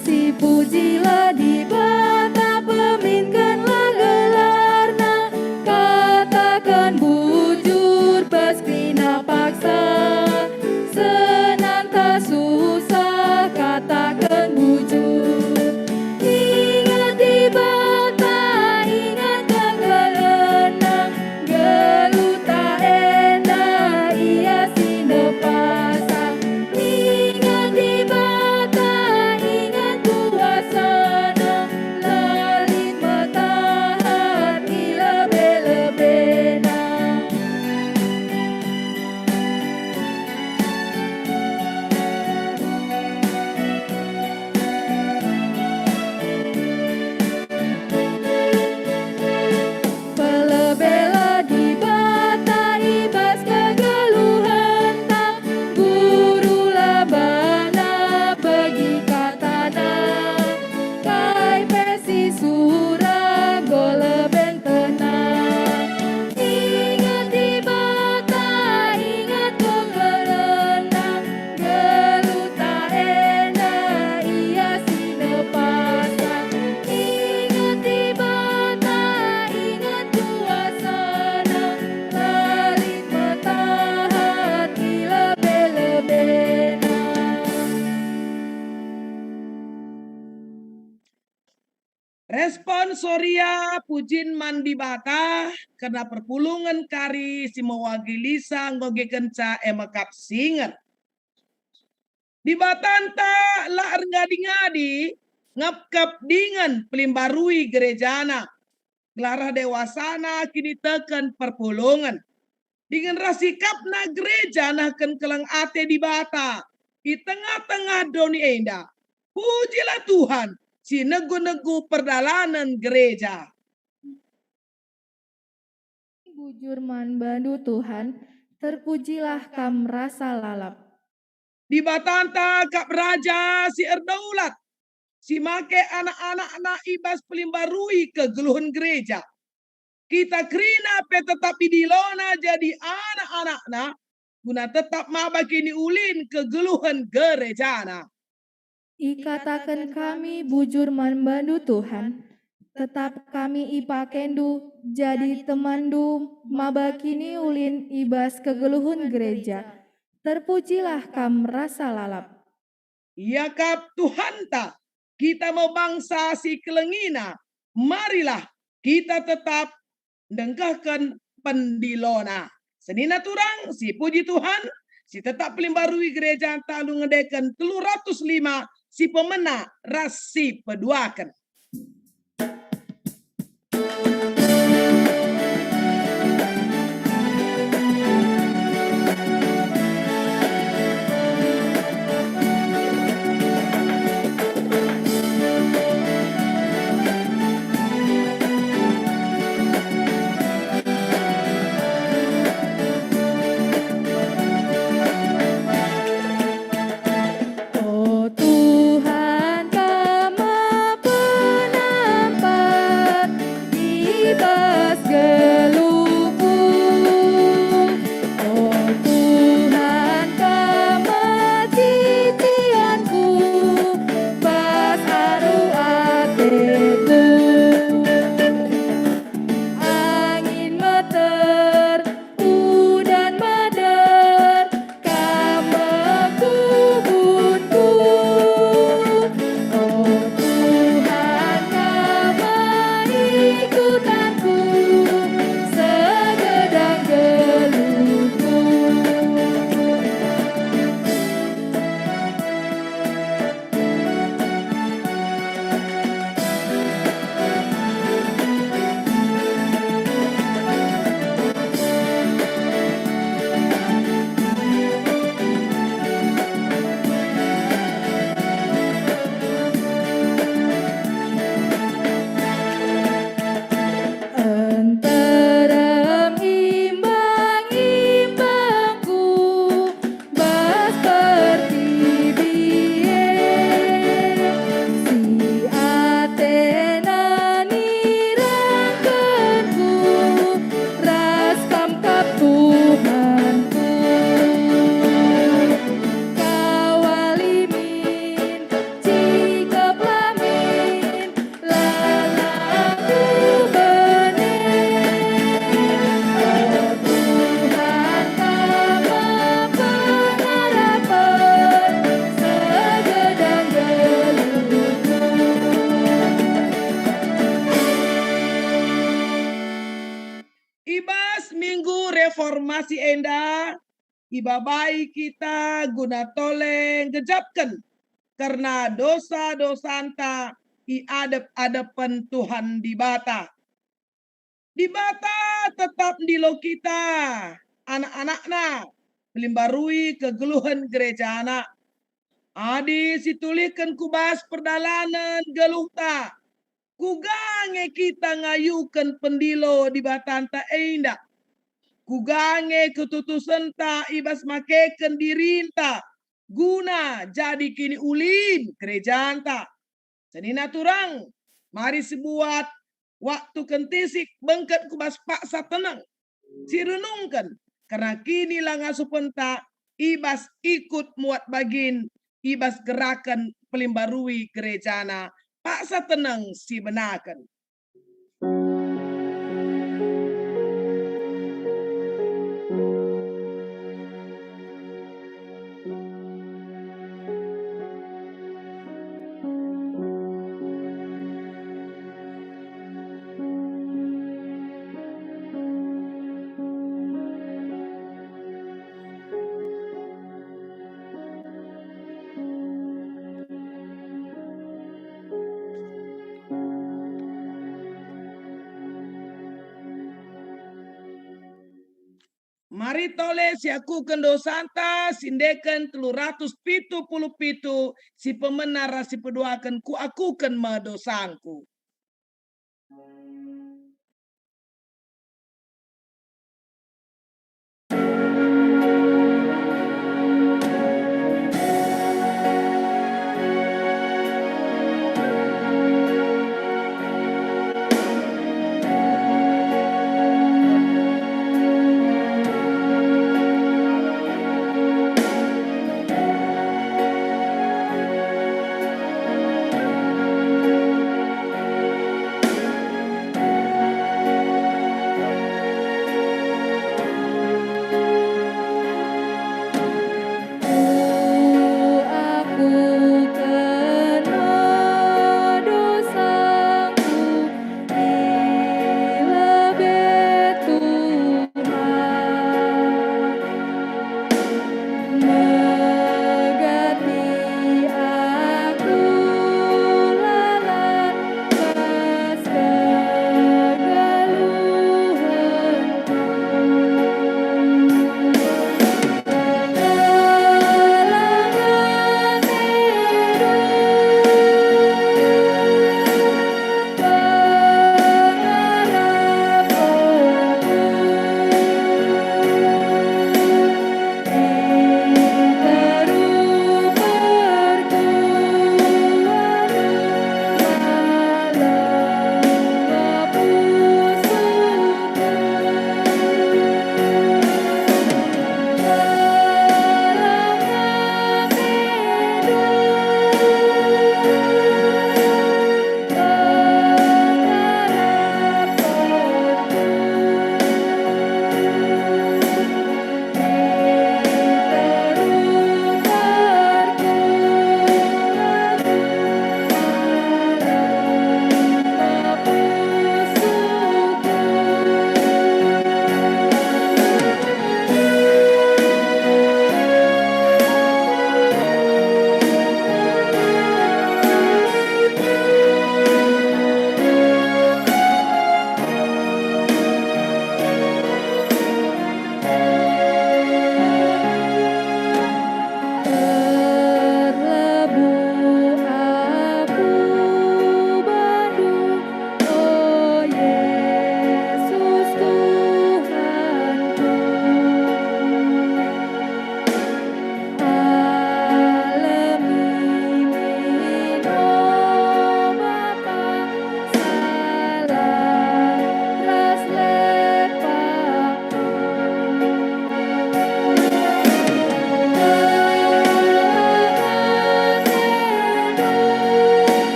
Sipujilah Dibata, peminkenlah gelarNa, kataken bujur, bas kerina paksa, senanta susah, kataken bujur. Inget Dibata, inget kegeluhenNa, geluhta enda Ia si nepasa. Inget Dibata, inget kuasaNa, la lit metahat i lebe-lebeNa. Pelebela Dibata i bas kegeluhenta, gurula baNa begi kataNa, kai pe si sura enggo leben tenang. Inget Dibata, inget kegeluhenNa, geluhta enda Ia si nepasa. Inget Dibata, inget kuasaNa, la lit metahat i lebe-lebeNa. Responsoria pujin man Dibata kerna perpulungen kari si mewakilisa nggogekenca e mekap singer. Dibatanta la erngadi-ngadi ngepkep dingen pelimbarui gerejana, gelah reh dewasana kiniteken perpulungen. Dingen ras sikapna gereja nehken keleng ate Dibata i tengah-tengah doni enda. Pujilah Tuhan si negu-negu perdalanen gereja. Bujur man bandu Tuhan, terpujilah Kam rasa lalap. Dibatanta kap Raja si erdaulat, si make anak-anakNa i bas pelimbarui kegeluhen gereja. Kita kerina pe tetap idilona jadi anak-anakNa, guna tetap maba kiniulin kegeluhen gerejana. Ikataken kami bujur man bandu, Tuhan. Tetap kami ipakendu jadi temanndu maba kiniulin i bas kegeluhen gereja. Terpujilah Kam rasa lalap. Iakap Tuhanta, kita me bangsa si kelengiNa. Marilah kita tetap ndengkehken pendilona. Senina turang, sipuji Tuhan, si tetap pelimbarui gereja talu ngendeken telu ratus lima, si pemena ras si peduaken. Minggu Reformasi enda ibabai kita guna tole nggejapken kerna dosa-dosanta i adep-adepen Tuhan Dibata. Dibata tetap ndilo kita, anak-anakNa, pelimbarui kegeluhen gerejaNa. Adi situlihken ku bas perdalanen geluhta, kuga nge kita ngayuken pendilo Dibatanta enda? Kuga nge ketutusenta i bas makeken dirinta guna jadi kiniulin gerejanta? Senina turang, mari sibuat waktu kentisik bengket ku bas paksa teneng, sirenungken kerna kinilangasuhenta i bas ikut muat bagin, i bas geraken pelimbarui gerejana paksa teneng sibenaken. Mari tole siakuken dosanta, sindeken telu ratus pitu puluh pitu, si pemena ras si peduaken, kuakuken me dosangku.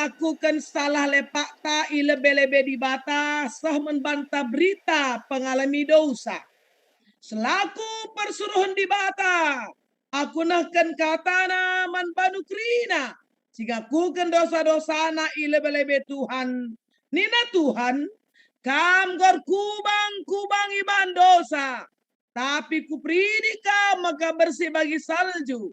ngelakuken salah lepakta i lebe-lebe Dibata seh man banta berita pengalemi dosa. Selaku persuruhen Dibata, aku nehken katana man bandu kerina si ngakuken dosa-dosana i lebe-lebe Tuhan. Nina Tuhan, "Kam enggo erkubang-kubang i bahan dosa, tapi Kuperidi kam maka bersih bagi salju.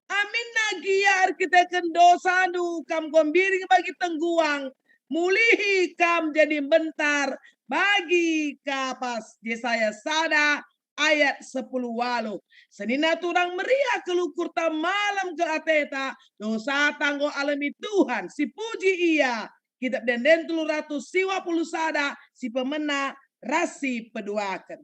Aminna gia erkiteken dosandu kam enggo mbiring bagi tengguang, mulihi kam jadi mbentar bagi kapas." Jesaya sada ayat sepuluh waluh. Senina turang meriah kal ukurta malem kal ateta, dosata enggo alemi Tuhan, sipuji Ia. Kitab Ende-enden telu ratus siwa puluh sada, si pemena ras si peduaken.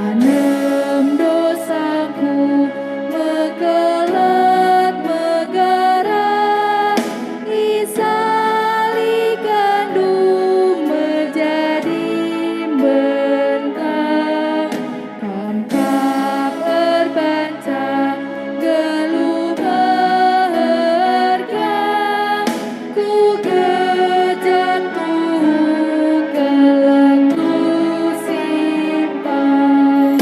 Anem dosaku mekelet megara, isalikenndu me jadi mbentar. Kam kap erbanca nggeluh meherga, ku gejap tuhu kelengku simpang.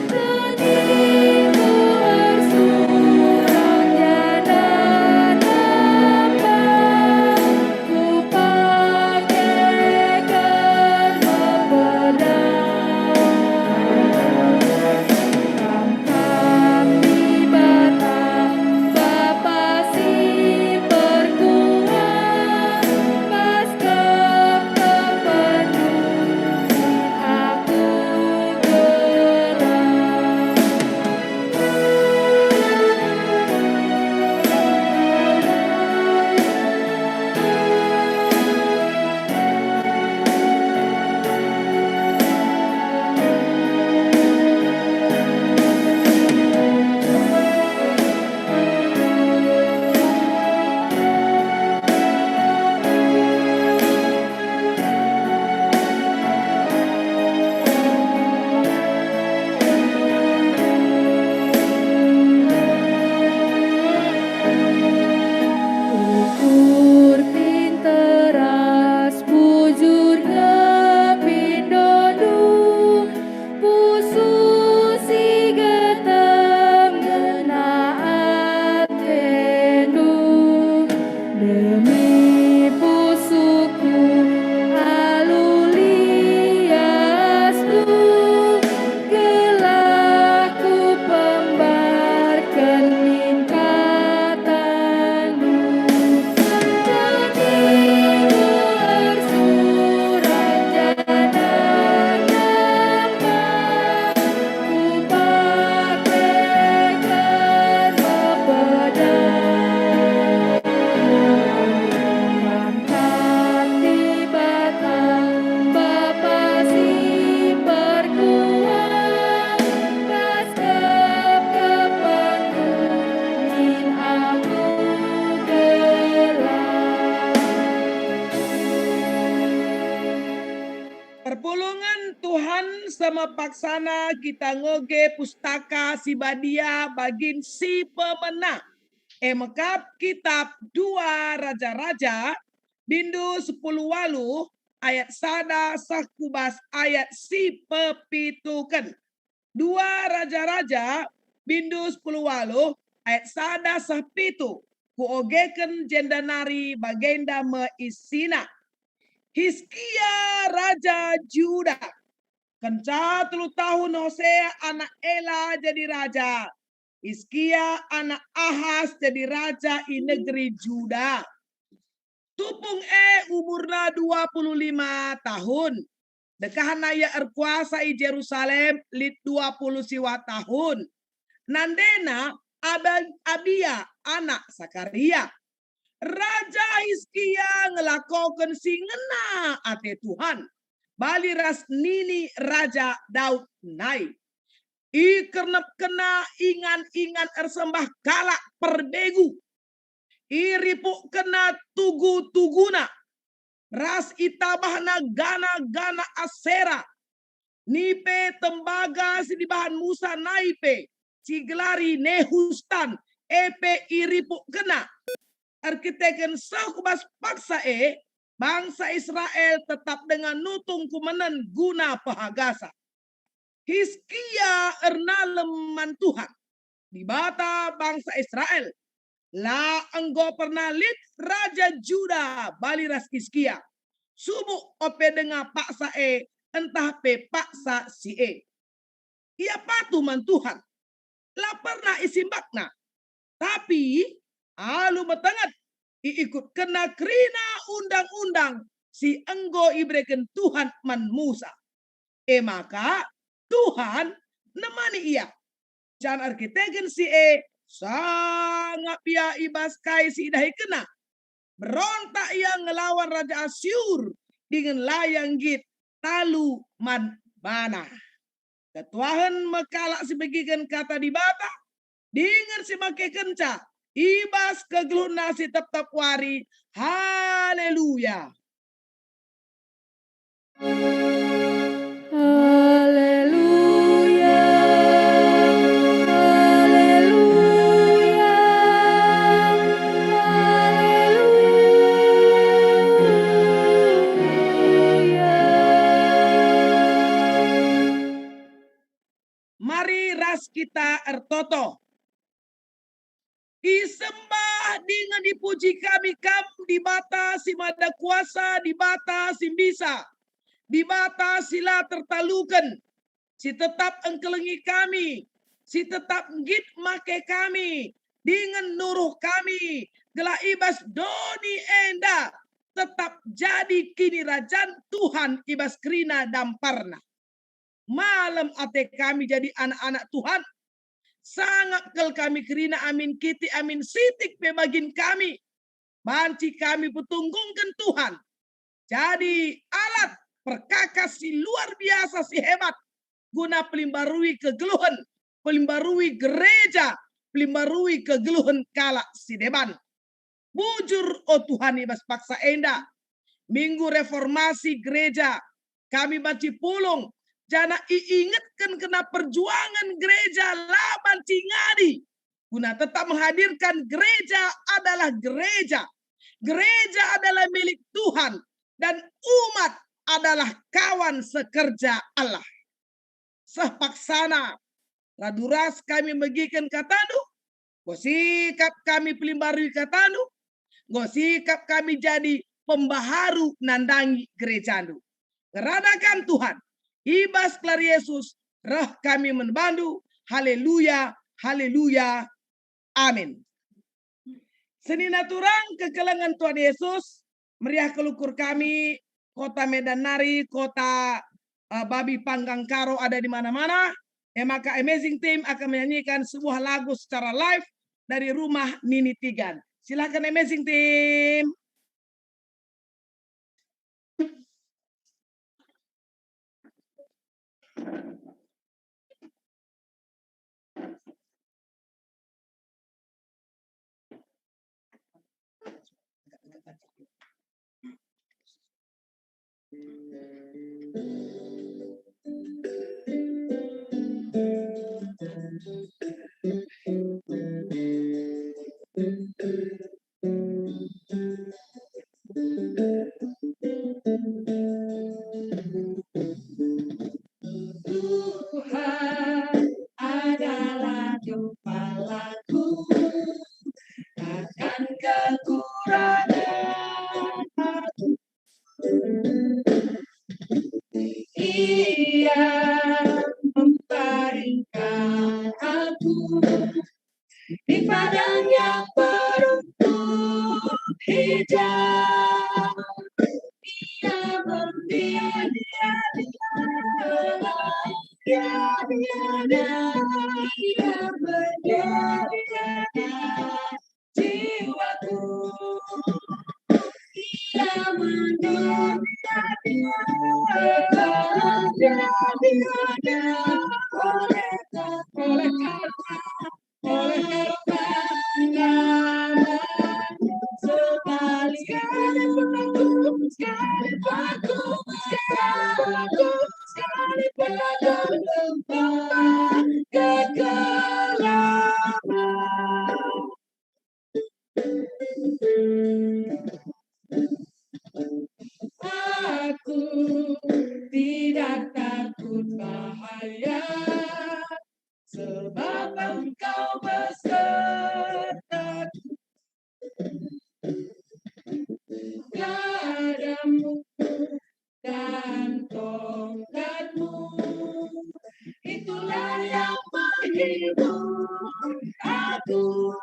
Keningku ersurak janah nambah. Kupakeken me pedang. Kam, Kam Dibata, Bapa si perkuah, bas kekepenndu aku gelah. Ukur pinter ras bujur nge pindondu, pusuh si getem ngena atendu. Demi pusuhku alu liasndu, gelah kupembarken min katandu. Hatiku ersurak janah nambah. Kupakeken me pedang. Kam kap Dibata, Bapa si perkuah, bas kekepenndu min aku gelah. Perpulungen Tuhan, semepaksana kita ngoge Pustaka Si Badia bagin si pemena. E mekap kitab Dua Raja-Raja, bindu sepuluh waluh, ayat sada seh ku bas ayat si pepituken. Dua Raja-Raja, bindu sepuluh waluh, ayat sada seh pitu. Kuogeken jenda nari bagenda me isina. Hiskia raja Juda. Kenca telu tahun Hosea anak Ela jadi raja, Hiskia anak Ahas jadi raja i negeri Juda. Tupung e umurna dua puluh lima tahun. Dekahna ia erkuasa i Jerusalem lit dua puluh siwah tahun. Nandena Aba-, Abia anak Sakaria. Raja Hiskia ngelakoken si ngena ate Tuhan, bali ras nini Raja Daud nai. Ikernepkenna ingan-ingan ersembah kalak perbegu. Iripukkenna tugu-tuguna, ras itabahna gana-gana Asera. Nipe tembaga si dibahan Musa nai pe, si gelari Nehustan, e pe iripukkenna. Erkiteken seh ku bas paksa e, bangsa Israel tetap denga nutung kumenen guna pehagasa. Hiskia ernalem man Tuhan, Dibata bangsa Israel. La enggo pernah lit raja Juda bali ras Hiskia, subuk ope denga paksa e ntah pe paksa si e. Ia patuh man Tuhan, la pernah isimbakna. Tapi alu metenget, iikutkenna kerina undang-undang si enggo ibereken Tuhan man Musa. E maka Tuhan nemani ia. Janah erkiteken si e, sangap ia i bas kai si idahikenna. Berontak ia ngelawan Raja Asyur dingen la ia nggit talu man bana. Ketuahen me kalak si megiken kata Dibata dingen si makekenca i bas kegeluhenna si tep-tep wari. Haleluya! Haleluya, haleluya, haleluya. Mari ras kita ertoto. Isembah dingen ipuji kami Kam, Dibata si Mada Kuasa, Dibata si mbisa, Dibata si la tertaluken, si tetap engkelengi kami, si tetap nggit make kami, dingen nuruh kami, gelah i bas doni enda tetap jadi kinirajan Tuhan i bas kerina damparna. Malem ate kami jadi anak-anak Tuhan. Sangap kal kami kerina amin kitik amin sitik pe bagin kami. Banci kami petunggungken Tuhan jadi alat perkakas si luar biasa, si hebat, guna pelimbarui kegeluhen, pelimbarui gereja, pelimbarui kegeluhen kalak si deban. Bujur, o Tuhan, i bas paksa enda, Minggu Reformasi Gereja, kami banci pulung, janah iingetken kena perjuangan gereja la banci ngadi, guna tetap menghadirkan gereja adalah gereja. Gereja adalah milik Tuhan, dan umat adalah kawan sekerja Allah. Seh paksana, radu ras kami megiken kataNdu, enggo sikap kami pelimbarui kataNdu, enggo sikap kami jadi pembaharu nandangi gerejaNdu. Ngerana Kam, Tuhan, i bas gelar Yesus reh kami man bandu. Haleluya, haleluya. Amin. Senina turang kekelengen Tuhan Yesus, meriah kal ukur kami, kota Medan nari, kota, eh, babi panggang Karo ada di mana-mana. E maka Amazing Team akan menyanyikan sebuah lagu secara live dari rumah Nini Tigan. Silakan Amazing Team. Tuhan adalah gempalaku, akan kekurangan aku. Ia memparingkan aku di padang yang berumput hijau. Ia membimbing Ia, ia, ia, ia, ia, ia, jiwaku. Ia menderita, ia, ia, ia, ia, oleh karena, oleh karena nama sekali, sekali aku, sekali aku, sekali aku, sekali pada lembah kekelaman. Aku tidak takut bahaya, sebab Engkau besertaku. Gadamu dan tongkatmu, itulah yang menghibur aku.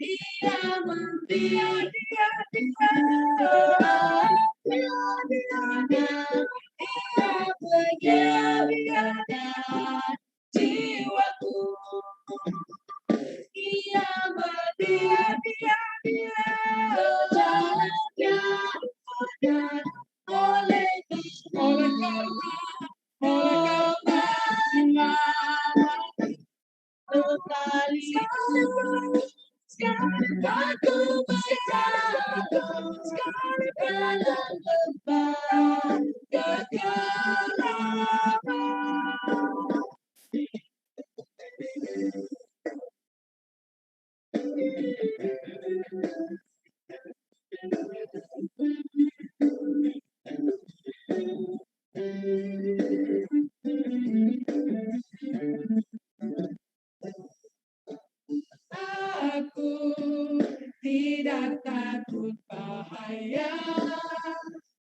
Ia mendiam, diam, diam, diam, diam, ia mendiam, diam, diam, jiwaku. Ia mendiam, diam, diam, jalannya oleh, oleh karena, oleh karena sekali, sekali aku berjalan, sekali pada lembah kekelaman. Aku tidak takut bahaya,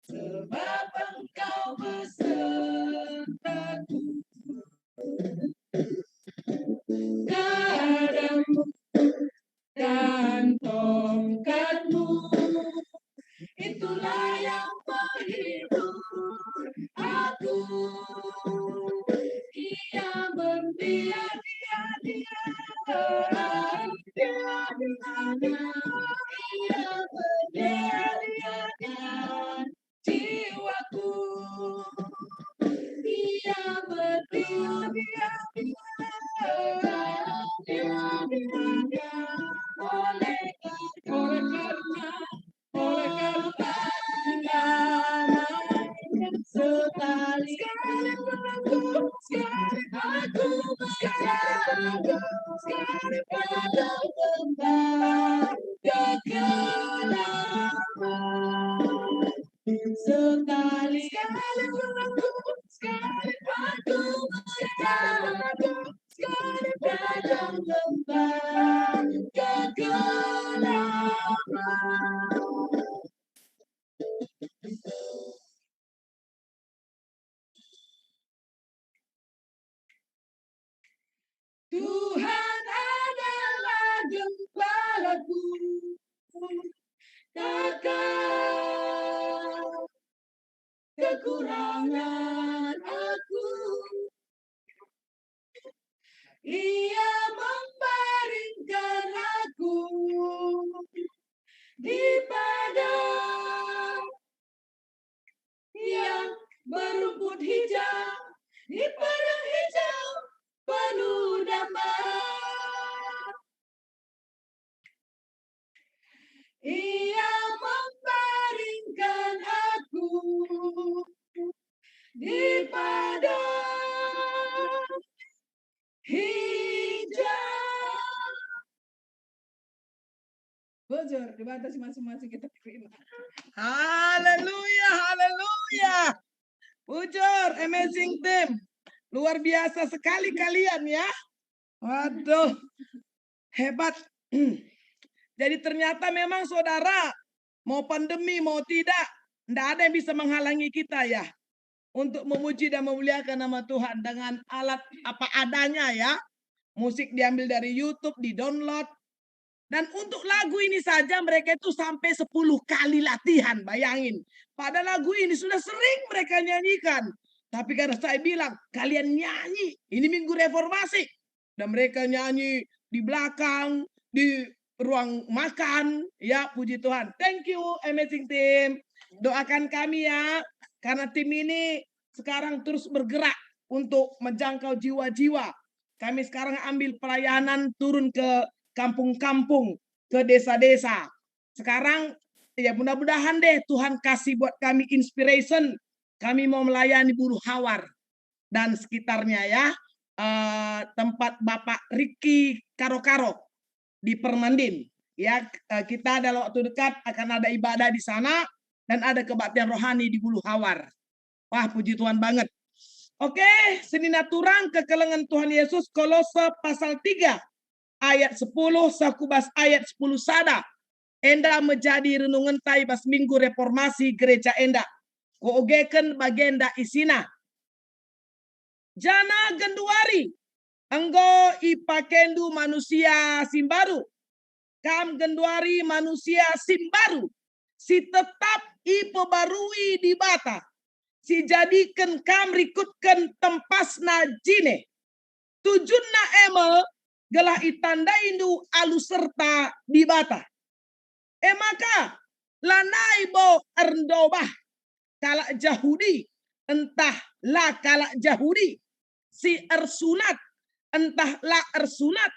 sebab Engkau besertaku. Gadamu dan tongkatmu, itulah yang menghibur aku. Ia membiak, ia, ia, ia, ia, ia, ia, ia, ia, ia, jiwaku. Ia berdiam, diam, diam, diam, diam, diam, oleh karena, oleh karena nama sekali, sekali aku, sekali aku, sekali aku, sekali pada lembah kekelaman. Sekali, sekali aku, sekali aku, sekali aku, sekali pada lembah kekelaman. Tuhan adalah gembalaku, takkan kekurangan aku. Ia membaringkan aku di padang yang berumput hijau, di padang hijau penuh damai. Ia membaringkan aku di padang hijau. Bujur, Dibata si masing-masing kita terima. Haleluya, haleluya. Bujur, amazing team. Luar biasa sekali kalian ya. Waduh, hebat. Jadi ternyata memang saudara, mau pandemi, mau tidak, ndak ada yang bisa menghalangi kita ya untuk memuji dan memuliakan nama Tuhan dengan alat apa adanya ya. Musik diambil dari YouTube, di-download. Dan untuk lagu ini saja mereka itu sampai sepuluh kali latihan, bayangin. Pada lagu ini sudah sering mereka nyanyikan. Tapi karena saya bilang, "Kalian nyanyi, ini minggu reformasi." Dan mereka nyanyi di belakang, di ruang makan, ya, puji Tuhan. Thank you, amazing team. Doakan kami ya, karena tim ini sekarang terus bergerak untuk menjangkau jiwa-jiwa. Kami sekarang ambil pelayanan turun ke kampung-kampung, ke desa-desa. Sekarang, ya, mudah-mudahan deh Tuhan kasih buat kami inspiration. Kami mau melayani Bulu Hawar dan sekitarnya ya, eh, tempat Bapak Riki Karo-Karo di Permandin. Ya, eh, kita dalam waktu dekat akan ada ibadah di sana dan ada kebaktian rohani di Bulu Hawar. Wah, puji Tuhan banget. Oke, senina turang kekelengen Tuhan Yesus, Kolose pasal tiga ayat sepuluh seh ku bas ayat sepuluh sada. Enda me jadi renungenta i bas Minggu Reformasi gereja enda. Kuogeken bagenda isina. Janah genduari enggo ipakendu manusia si mbaru. Kam genduari manusia si mbaru, si tetap ipebarui Dibata, si jadiken kam rikutken tempasna jine. Tujunna e me gelah itandaindu alu serta Dibata. E maka, lanai bo erndobah kalak Jahudi ntah la kalak Jahudi, si ersunat ntah la ersunat,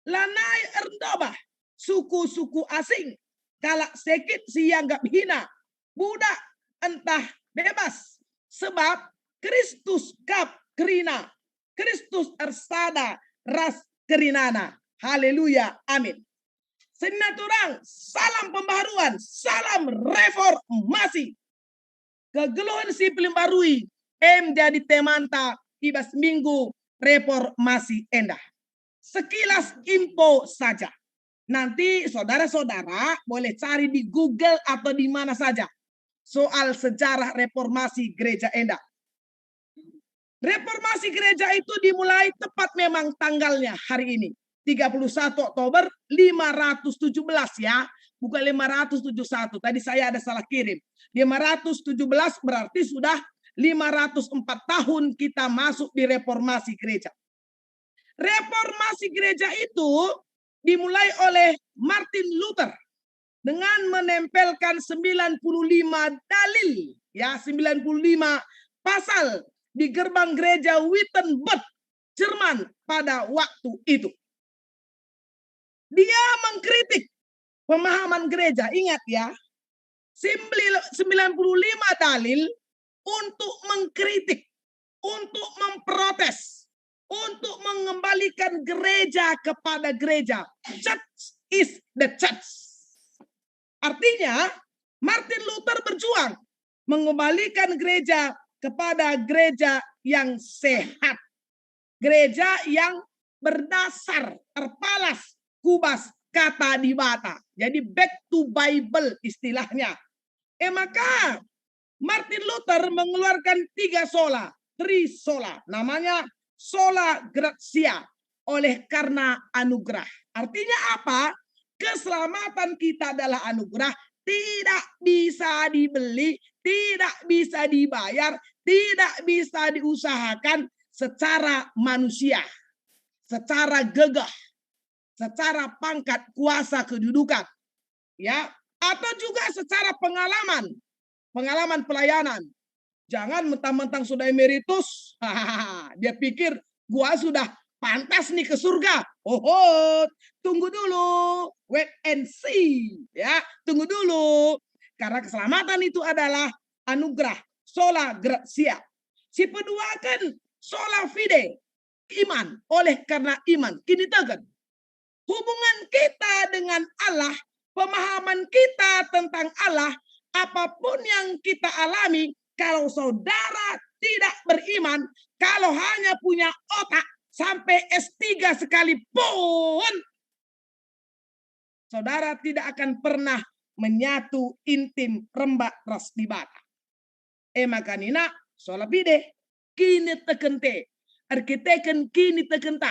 lanai erndobah suku-suku asing, kalak sekit si ianggap hina, budak ntah bebas, sebab Kristus kap kerina. Kristus ersada ras kerinana. Haleluya. Amin. Senina turang, salam pembaharuan, salam reformasi. Kegeluhen si pelimbarui em jadi temanta i bas Minggu Reformasi enda. Sekilas info saja. Nanti saudara-saudara boleh cari di Google atau di mana saja soal sejarah reformasi gereja enda. Reformasi gereja itu dimulai tepat memang tanggalnya hari ini, tiga puluh satu Oktober lima ratus tujuh belas ya, bukan lima ratus tujuh satu. Tadi saya ada salah kirim. Lima ratus tujuh belas berarti sudah lima ratus empat tahun kita masuk di reformasi gereja. Reformasi gereja itu dimulai oleh Martin Luther dengan menempelkan sembilan puluh lima dalil, ya, sembilan puluh lima pasal di gerbang gereja Wittenberg, Jerman pada waktu itu. Dia mengkritik pemahaman gereja, ingat ya, sembilan puluh lima dalil untuk mengkritik, untuk memprotes, untuk mengembalikan gereja kepada gereja. Church is the church. Artinya, Martin Luther berjuang mengembalikan gereja kepada gereja yang sehat. Gereja yang berdasar, terpalas ku bas kata Dibata. Jadi back to Bible istilahnya. E maka, Martin Luther mengeluarkan tiga sola, three sola, namanya sola gratia, oleh karena anugerah. Artinya apa? Keselamatan kita adalah anugerah, tidak bisa dibeli, tidak bisa dibayar, tidak bisa diusahakan secara manusia, secara gagah, secara pangkat, kuasa, kedudukan, ya, atau juga secara pengalaman, pengalaman pelayanan. Jangan mentang-mentang sudah emeritus, dia pikir gua sudah pantas nih ke surga. Oho, tunggu dulu, wait and see, ya, tunggu dulu. Karena keselamatan itu adalah anugerah, sola gratia. Si peduaken sola fide, iman, oleh karena iman, kiniteken. Hubungan kita dengan Allah, pemahaman kita tentang Allah, apapun yang kita alami, kalau saudara tidak beriman, kalau hanya punya otak sampai S tiga sekalipun, saudara tidak akan pernah menyatu intim rembak ras Dibata. E maka nina, sola pide, kinitekente, erkiteken kinitekenta,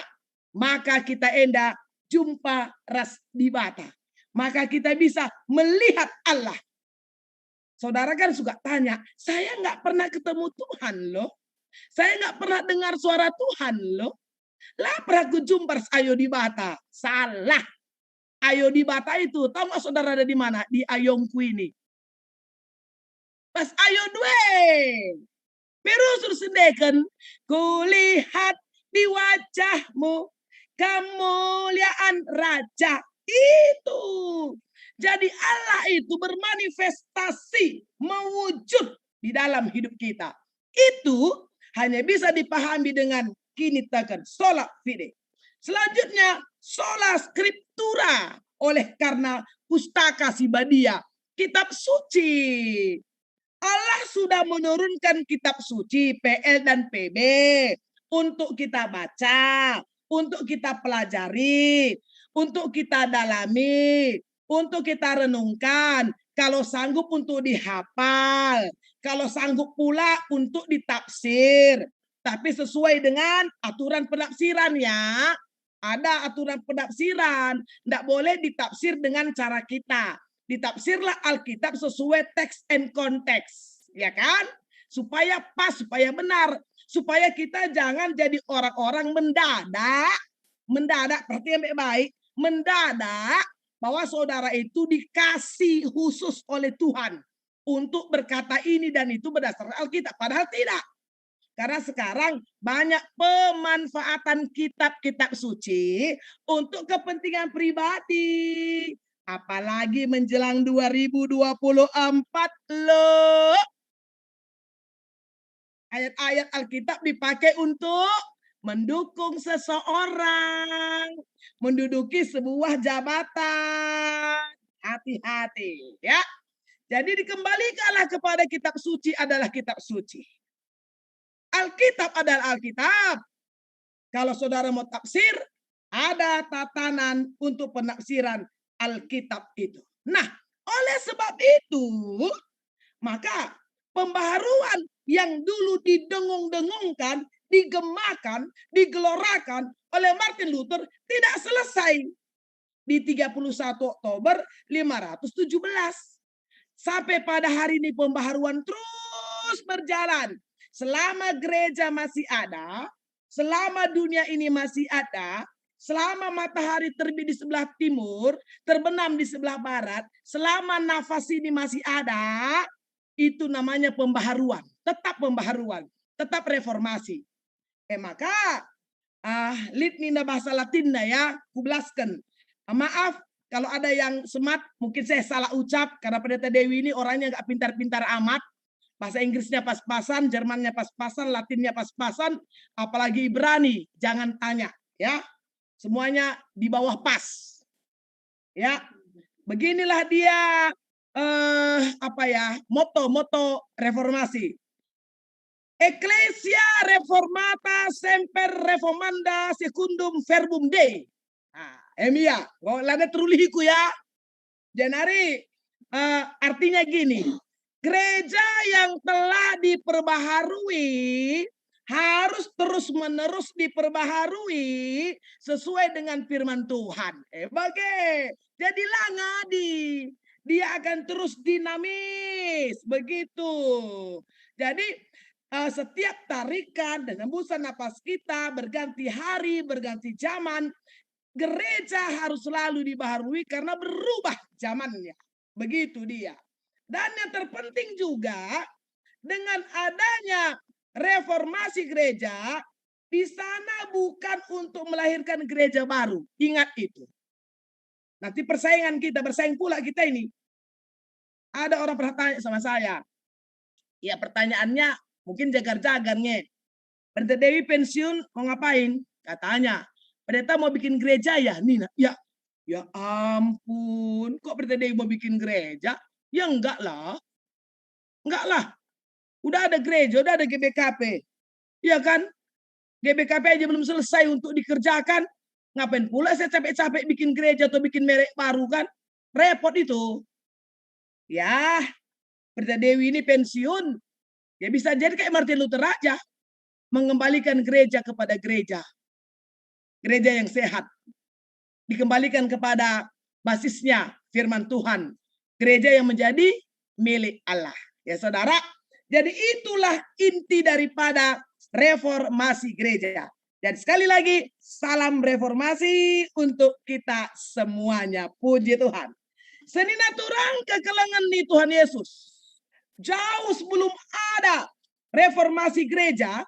maka kita enda jumpa ras Dibata. Maka kita bisa melihat Allah. Saudara kan suka tanya, "Saya nggak pernah ketemu Tuhan loh." Saya nggak pernah dengar suara Tuhan loh. La pernah kujumpa ras Ayo Dibata. Salah. Ayo Dibata itu, tahu nggak saudara ada di mana? Di ayongku ini. Pas ayo due. Perusur sendeken, kulihat di wajahmu kemuliaan Raja. Itu. Jadi Allah itu bermanifestasi, mewujud di dalam hidup kita. Itu hanya bisa dipahami dengan kiniteken, sola fide. Selanjutnya, sola scriptura, oleh karena pustaka si badia, kitab suci. Allah sudah menurunkan kitab suci P L dan P B untuk kita baca, untuk kita pelajari, untuk kita dalami, untuk kita renungkan, kalau sanggup untuk dihafal, kalau sanggup pula untuk ditafsir, tapi sesuai dengan aturan penafsiran ya. Ada aturan penafsiran, ndak boleh ditafsir dengan cara kita. Ditafsirlah Alkitab sesuai teks and konteks, ya kan? Supaya pas, supaya benar, supaya kita jangan jadi orang-orang mendadak, mendadak, perhatikan baik-baik, mendadak bahwa saudara itu dikasih khusus oleh Tuhan untuk berkata ini dan itu berdasarkan Alkitab. Padahal tidak. Karena sekarang banyak pemanfaatan kitab-kitab suci untuk kepentingan pribadi. Apalagi menjelang dua ribu dua puluh empat, lo. Ayat-ayat Alkitab dipakai untuk mendukung seseorang, menduduki sebuah jabatan. Hati-hati, ya. Jadi dikembalikanlah kepada kitab suci adalah kitab suci. Alkitab adalah Alkitab. Kalau saudara mau tafsir, ada tatanan untuk penafsiran Alkitab itu. Nah, oleh sebab itu, maka pembaharuan yang dulu didengung-dengungkan, digemakan, digelorakan oleh Martin Luther tidak selesai di tiga puluh satu Oktober lima ratus tujuh belas. Sampai pada hari ini pembaharuan terus berjalan. Selama gereja masih ada, selama dunia ini masih ada, selama matahari terbit di sebelah timur, terbenam di sebelah barat, selama nafas ini masih ada, itu namanya pembaharuan. Tetap pembaharuan, tetap reformasi. Eh, maka, ah, lit nina bahasa Latinna ya, kubelasken. Ah, maaf, kalau ada yang semat, mungkin saya salah ucap, karena Pendeta Dewi ini orangnya nggak pintar-pintar amat. Bahasa Inggrisnya pas-pasan, Jermannya pas-pasan, Latinnya pas-pasan, apalagi Ibrani, jangan tanya, ya. Semuanya di bawah pas. Ya, beginilah dia, eh, apa ya, moto, moto reformasi. Ecclesia reformata semper reformanda secundum verbum Dei. Nah, emia, oh, lada terulihiku ya. Jenari, eh, artinya gini, gereja yang telah diperbaharui harus terus-menerus diperbaharui sesuai dengan firman Tuhan. Eh, bage. Jadilah ngadi. Dia akan terus dinamis. Begitu. Jadi, eh, setiap tarikan dan hembusan napas kita, berganti hari, berganti zaman, gereja harus selalu dibaharui karena berubah zamannya. Begitu dia. Dan yang terpenting juga, dengan adanya reformasi gereja, di sana bukan untuk melahirkan gereja baru. Ingat itu. Nanti persaingan kita, bersaing pula kita ini. Ada orang pernah tanya sama saya. Ya, pertanyaannya mungkin jagar-jagar nge. "Pendeta Dewi pensiun mau ngapain?" Katanya, "Pendeta mau bikin gereja ya, nina." Ya, ya ampun, kok Pendeta Dewi mau bikin gereja? Ya enggak lah. Enggak lah. Udah ada gereja, udah ada G B K P. Iya kan? G B K P aja belum selesai untuk dikerjakan. Ngapain pula saya capek-capek bikin gereja atau bikin merek baru kan? Repot itu. Ya, Pendeta Dewi ini pensiun. Ya bisa jadi kayak Martin Luther aja. Mengembalikan gereja kepada gereja. Gereja yang sehat. Dikembalikan kepada basisnya firman Tuhan. Gereja yang menjadi milik Allah. Ya, saudara. Jadi itulah inti daripada reformasi gereja. Dan sekali lagi, salam reformasi untuk kita semuanya. Puji Tuhan. Senina turang kekelengen ni Tuhan Yesus. Jauh sebelum ada reformasi gereja,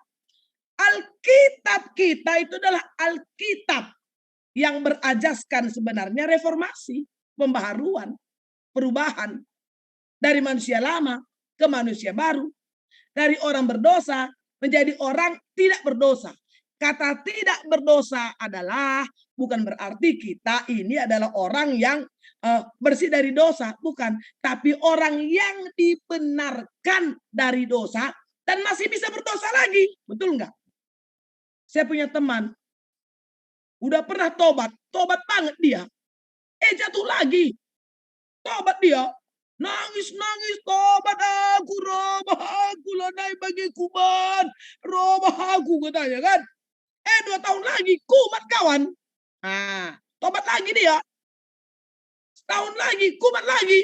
Alkitab kita itu adalah Alkitab yang berajaskan sebenarnya reformasi, pembaharuan, perubahan dari manusia lama ke manusia baru, dari orang berdosa menjadi orang tidak berdosa. Kata tidak berdosa adalah bukan berarti kita ini adalah orang yang, eh, bersih dari dosa, bukan. Tapi orang yang dibenarkan dari dosa dan masih bisa berdosa lagi. Betul nggak? Saya punya teman, udah pernah tobat, tobat banget dia. Eh, jatuh lagi. Tobat dia. Nangis-nangis, "Tobat aku, robah aku, lanai bage kuban, robah aku," katanya kan. Eh, dua tahun lagi, kumat kawan. Nah, tobat lagi dia. Setahun lagi, kumat lagi,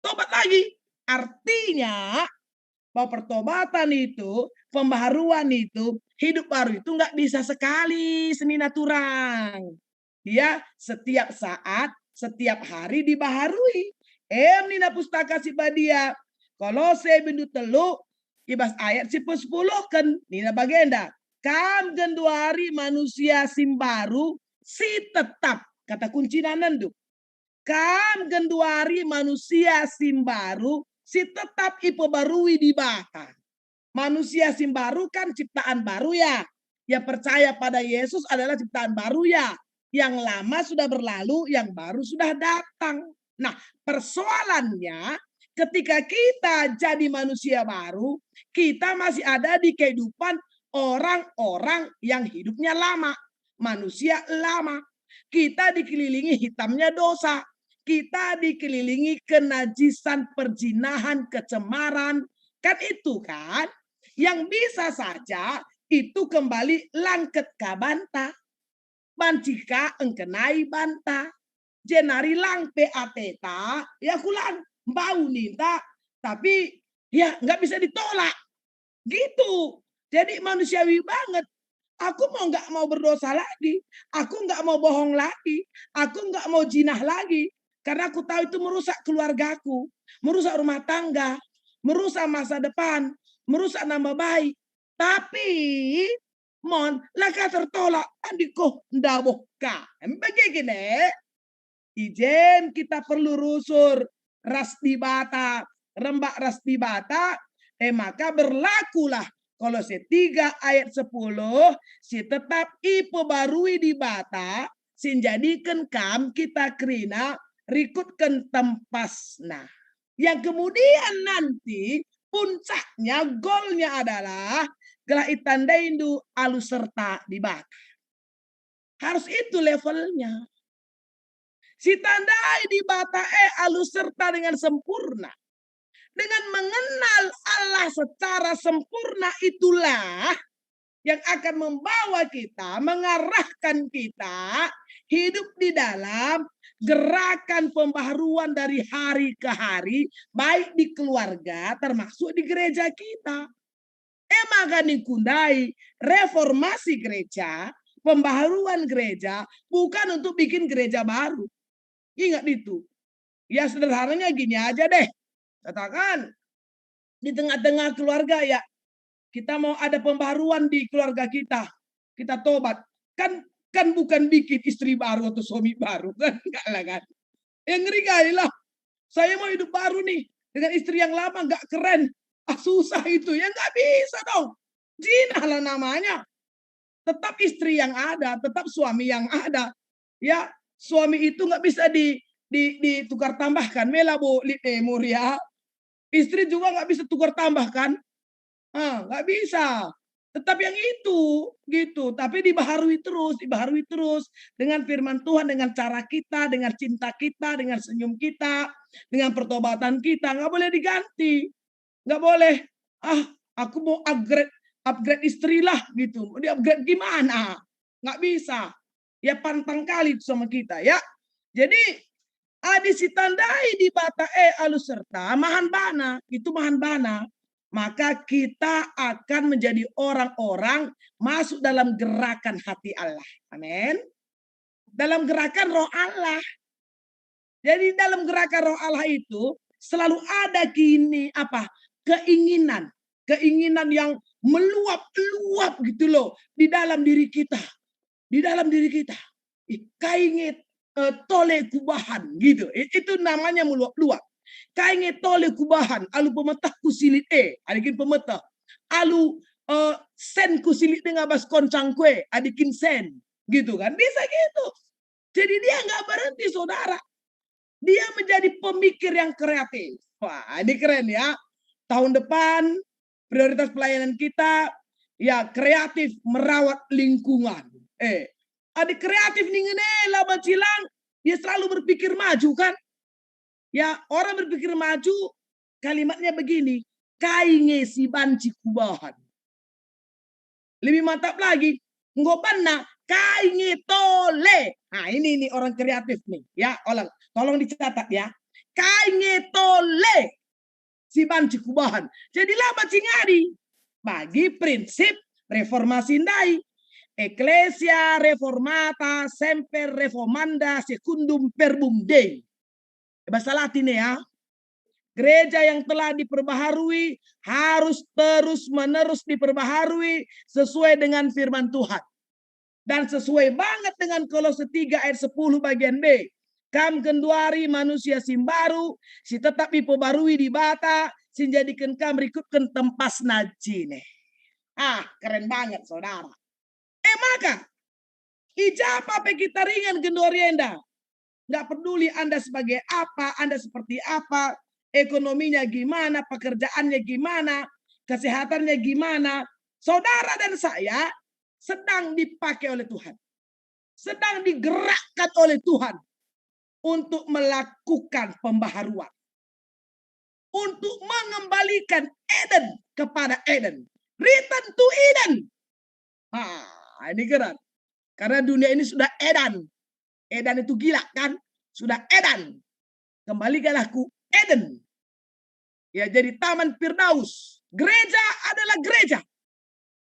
tobat lagi. Artinya, bahwa pertobatan itu, pembaharuan itu, hidup baru itu nggak bisa sekali senina turang. Dia setiap saat, setiap hari dibaharui. Em nina Pustaka Si Badia, Kolose bindu telu, i bas ayat si pesepuluhken, nina bagenda, "Kam genduari manusia si mbaru, si tetap." Kata kuncina nenduk. "Kam genduari manusia si mbaru, si tetap ipebarui Dibata." Manusia si mbaru kan ciptaan baru ya. Yang percaya pada Yesus adalah ciptaan baru ya. Yang lama sudah berlalu, yang baru sudah datang. Nah, persoalannya ketika kita jadi manusia baru, kita masih ada di kehidupan orang-orang yang hidupnya lama, manusia lama. Kita dikelilingi hitamnya dosa. Kita dikelilingi kenajisan, perjinahan, kecemaran. Kan itu kan? Yang bisa saja itu kembali langket ka banta. Banci ka engkenai banta. Jenari lang pe ateta, ya kulang, mbau ninta, tapi ya nggak bisa ditolak. Gitu. Jadi manusiawi banget. Aku mau nggak mau berdosa lagi. Aku nggak mau bohong lagi. Aku nggak mau jinah lagi. Karena aku tahu itu merusak keluargaku, merusak rumah tangga, merusak masa depan, merusak nama baik. Tapi mon, la ka tertolak, andiko ndabuh ka. Bage gini. I jen kita perlu rusur ras Dibata, rembak ras Dibata, e maka berlakulah Kolose tiga ayat sepuluh, si tetap ipebarui Dibata, si njadiken kam kita kerina rikutken tempasna. Yang kemudian nanti puncaknya, golnya adalah gelah itandaindu alu serta Dibata. Harus itu levelnya. Sitandai Dibata e alu serta dengan sempurna. Dengan mengenal Allah secara sempurna itulah yang akan membawa kita, mengarahkan kita hidup di dalam gerakan pembaharuan dari hari ke hari, baik di keluarga, termasuk di gereja kita. E maka ningku ndai, reformasi gereja, pembaharuan gereja, bukan untuk bikin gereja baru. Ingat itu. Ya, sederhananya gini aja deh. Katakan, di tengah-tengah keluarga ya, kita mau ada pembaharuan di keluarga kita. Kita tobat. Kan, kan bukan bikin istri baru atau suami baru, kan? Enggak lah, kan? Ya, ngeri kali lah. Saya mau hidup baru nih. Dengan istri yang lama nggak keren. Ah, susah itu. Ya, nggak bisa dong. Jinah lah namanya. Tetap istri yang ada, tetap suami yang ada. Ya, suami itu nggak bisa di, di, ditukar tambahkan. Mela bo lit emur ya. Istri juga nggak bisa tukar tambahkan. Ah, nggak bisa. Tetap yang itu, gitu. Tapi dibaharui terus, dibaharui terus dengan firman Tuhan, dengan cara kita, dengan cinta kita, dengan senyum kita, dengan pertobatan kita. Nggak boleh diganti. Nggak boleh, "Ah, aku mau upgrade, upgrade istri lah," gitu. Mau di-upgrade gimana? Nggak bisa. Ya, pantang kali itu sama kita, ya. Jadi, adi sitandai Dibata e alu serta, mahan bana, itu mahan bana. maka kita akan menjadi orang-orang masuk dalam gerakan hati Allah. Amin. Dalam gerakan Roh Allah. Jadi dalam gerakan Roh Allah itu selalu ada kini apa, keinginan, keinginan yang meluap-luap gitu loh di dalam diri kita, di dalam diri kita. Ih, kai nge, eh, tole kubahan gitu. I- Itu namanya meluap-luap. Kai nge tole kubahan, alu pemetehku silit e, adikin pemeteh. Alu, eh, senku silit denga bas koncangku e, adikin sen. Gitu kan, bisa gitu. Jadi dia nggak berhenti, saudara. Dia menjadi pemikir yang kreatif. Wah, ini keren ya. Tahun depan, prioritas pelayanan kita, ya, kreatif merawat lingkungan. Eh, ada kreatif nih ngene, laba cilang, dia selalu berpikir maju kan. Ya, orang berpikir maju, kalimatnya begini, kai nge si banci kubahan. Lebih mantap lagi, enggo banna kai nge tole. Nah, ini nih orang kreatif nih, ya, orang. Tolong dicatat ya. Kai nge tole si banci kubahan. Jadi laba cingadi bagi prinsip reformasi ndai. Ecclesia reformata semper reformanda secundum verbum Dei. Bahasa Latin ya. Gereja yang telah diperbaharui harus terus-menerus diperbaharui sesuai dengan firman Tuhan. Dan sesuai banget dengan Kolose tiga ayat sepuluh bagian B. Kam genduari manusia si mbaru, si tetap ipebarui Dibata, si njadiken kam rikutken tempasna jine. Ah, keren banget, saudara. E maka, i ja pe kita ringan genduari enda. Nggak peduli Anda sebagai apa, Anda seperti apa, ekonominya gimana, pekerjaannya gimana, kesehatannya gimana, saudara dan saya sedang dipakai oleh Tuhan. Sedang digerakkan oleh Tuhan untuk melakukan pembaharuan. Untuk mengembalikan Eden kepada Eden. Return to Eden. Ah, ini keren. Karena dunia ini sudah edan. Edan itu gila kan? Sudah edan. Kembalikanlah ku Eden. Ya, jadi Taman Firdaus. Gereja adalah gereja.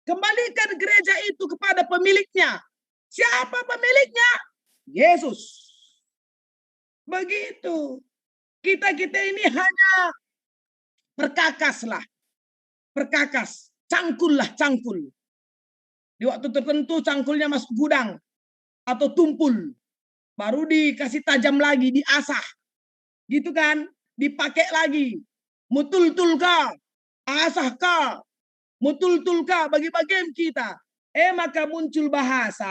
Kembalikan gereja itu kepada pemiliknya. Siapa pemiliknya? Yesus. Begitu. Kita-kita ini hanya perkakaslah. Perkakas. Cangkullah, cangkul. Di waktu tertentu cangkulnya masuk gudang atau tumpul. Baru dikasih tajam lagi, diasah. Gitu kan? Dipakai lagi. Mutultul ka, asah ka, mutultul ka, bagi-bagim kita. E maka muncul bahasa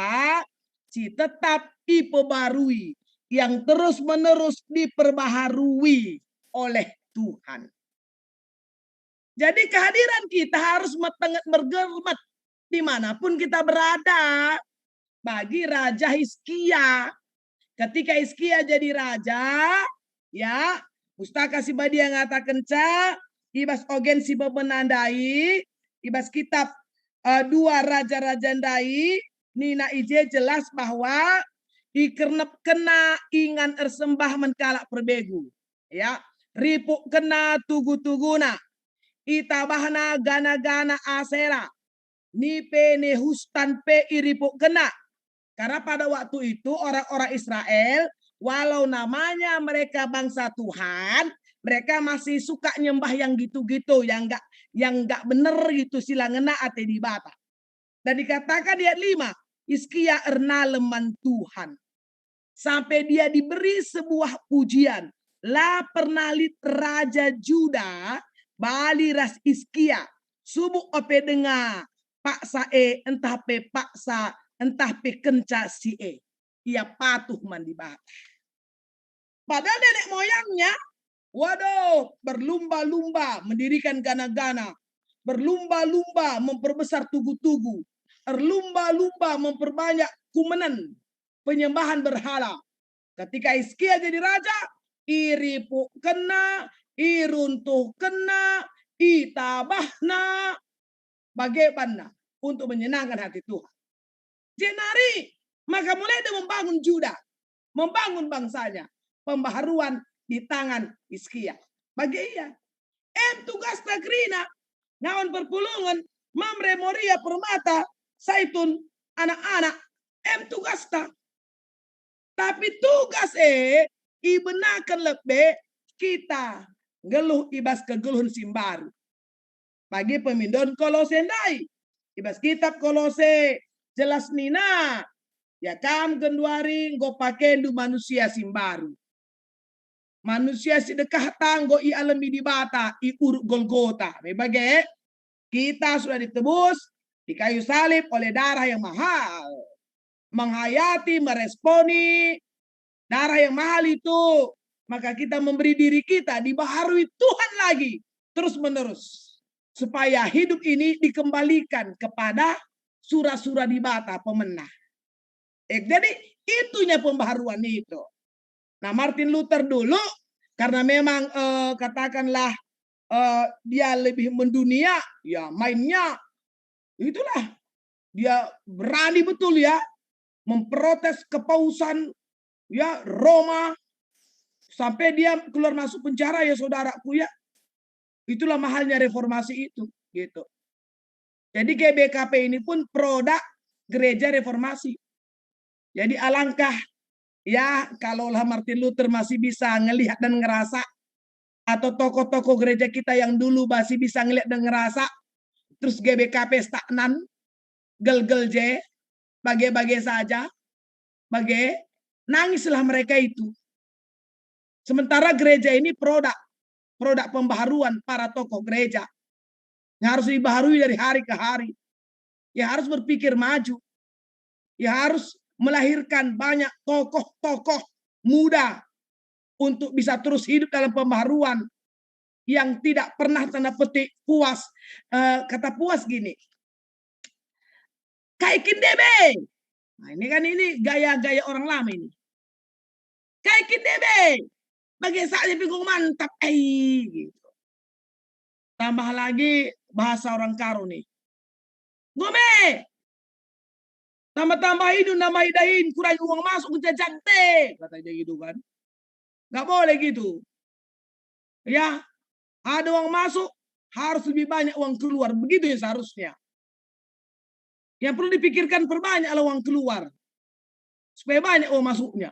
si tetap ipebarui, yang terus-menerus diperbaharui oleh Tuhan. Jadi kehadiran kita harus metenget mergermet dimanapun kita berada. Bagi Raja Hizkia, ketika Hizkia jadi raja, ya, Pustaka Si Badia ngatakenca, i bas ogen si bebena ndai, i bas kitab, eh, dua Raja-Raja ndai, nina i je jelas bahwa ikernepkenna ingan ersembah man kalak perbegu. Ya, ripukkenna tugu-tuguna, itabahna gana-gana Asera, nipe Nehustan pe iripukkenna. Karena pada waktu itu orang-orang Israel, walau namanya mereka bangsa Tuhan, mereka masih suka nyembah yang gitu-gitu, yang enggak, yang enggak bener gitu, si la ngena ate Dibata. Dan dikatakan di ayat lima, Hizkia ernalem man Tuhan. Sampai dia diberi sebuah pujian. La pernah lit raja Juda bali ras Hizkia, subuk ope denga paksa e, entah pe paksa, entah pe kenca si e. Ia patuh man Dibata. Padahal nenek moyangnya, waduh, berlumba-lumba mendirikan gana-gana, berlumba-lumba memperbesar tugu-tugu, berlumba-lumba memperbanyak kumenen penyembahan berhala. Ketika Hizkia jadi raja, iripukkenna, iruntuhkenna, itabahna, bage banna untuk menyenangkan hati Tuhan. Jenari maka mulai dia membangun Juda, membangun bangsanya, pembaharuan di tangan Hizkia. Bage ia. Em tugasna kerina, ngawan perpulungen, Mamre, Moria, Permata, Saitun, anak-anak, em tugasta. Tapi tugas e ibenaken lebe kita nggeluh i bas kegeluhen si mbaru. Bagi pemindon Kolose ndai, i bas kitab Kolose jelas nina, "Ya kam genduari enggo pakendu manusia si mbaru. Manusia si dekahta enggo ialemi Dibata i Uruk Golgota." Me bage, kita sudah ditebus di kayu salib oleh darah yang mahal. Menghayati, meresponi darah yang mahal itu, maka kita memberi diri kita dibaharui Tuhan lagi terus-menerus, supaya hidup ini dikembalikan kepada sura-sura Dibata pemena. Eh, jadi itunya pembaharuan itu. Nah, Martin Luther dulu, karena memang, eh, katakanlah, eh, dia lebih mendunia, ya mainnya itulah, dia berani betul, ya, memprotes kepausan, ya, Roma, sampai dia keluar masuk penjara, ya, saudaraku, ya. Itulah mahalnya reformasi itu, gitu. Jadi G B K P ini pun produk gereja reformasi. Jadi alangkah, ya, kalaulah Martin Luther masih bisa ngelihat dan ngerasa, atau tokoh-tokoh gereja kita yang dulu masih bisa ngelihat dan ngerasa, terus G B K P stagnan, gelgel je, bage-bage saja, bage, nangislah mereka itu. Sementara gereja ini produk, produk pembaharuan para tokoh gereja yang harus dibaharui dari hari ke hari. Ya harus berpikir maju. Ya harus melahirkan banyak tokoh-tokoh muda untuk bisa terus hidup dalam pembaharuan yang tidak pernah tanda petik puas. Eh, kata puas gini, "Kai kin debe?" Nah, ini kan ini gaya-gaya orang lama ini. "Kai kin debe? Bage saja pe enggo mantap, ai," gitu. Tambah lagi bahasa orang Karo nih. "Nggo me! Tambah-tambah indu nambahi dahin, kurangi uang masuk ku jajang te," katanya gitu kan. Nggak boleh gitu. Ya, ada uang masuk, harus lebih banyak uang keluar. Begitu ya seharusnya. Yang perlu dipikirkan, perbanyaklah uang keluar. Supaya banyak uang masuknya.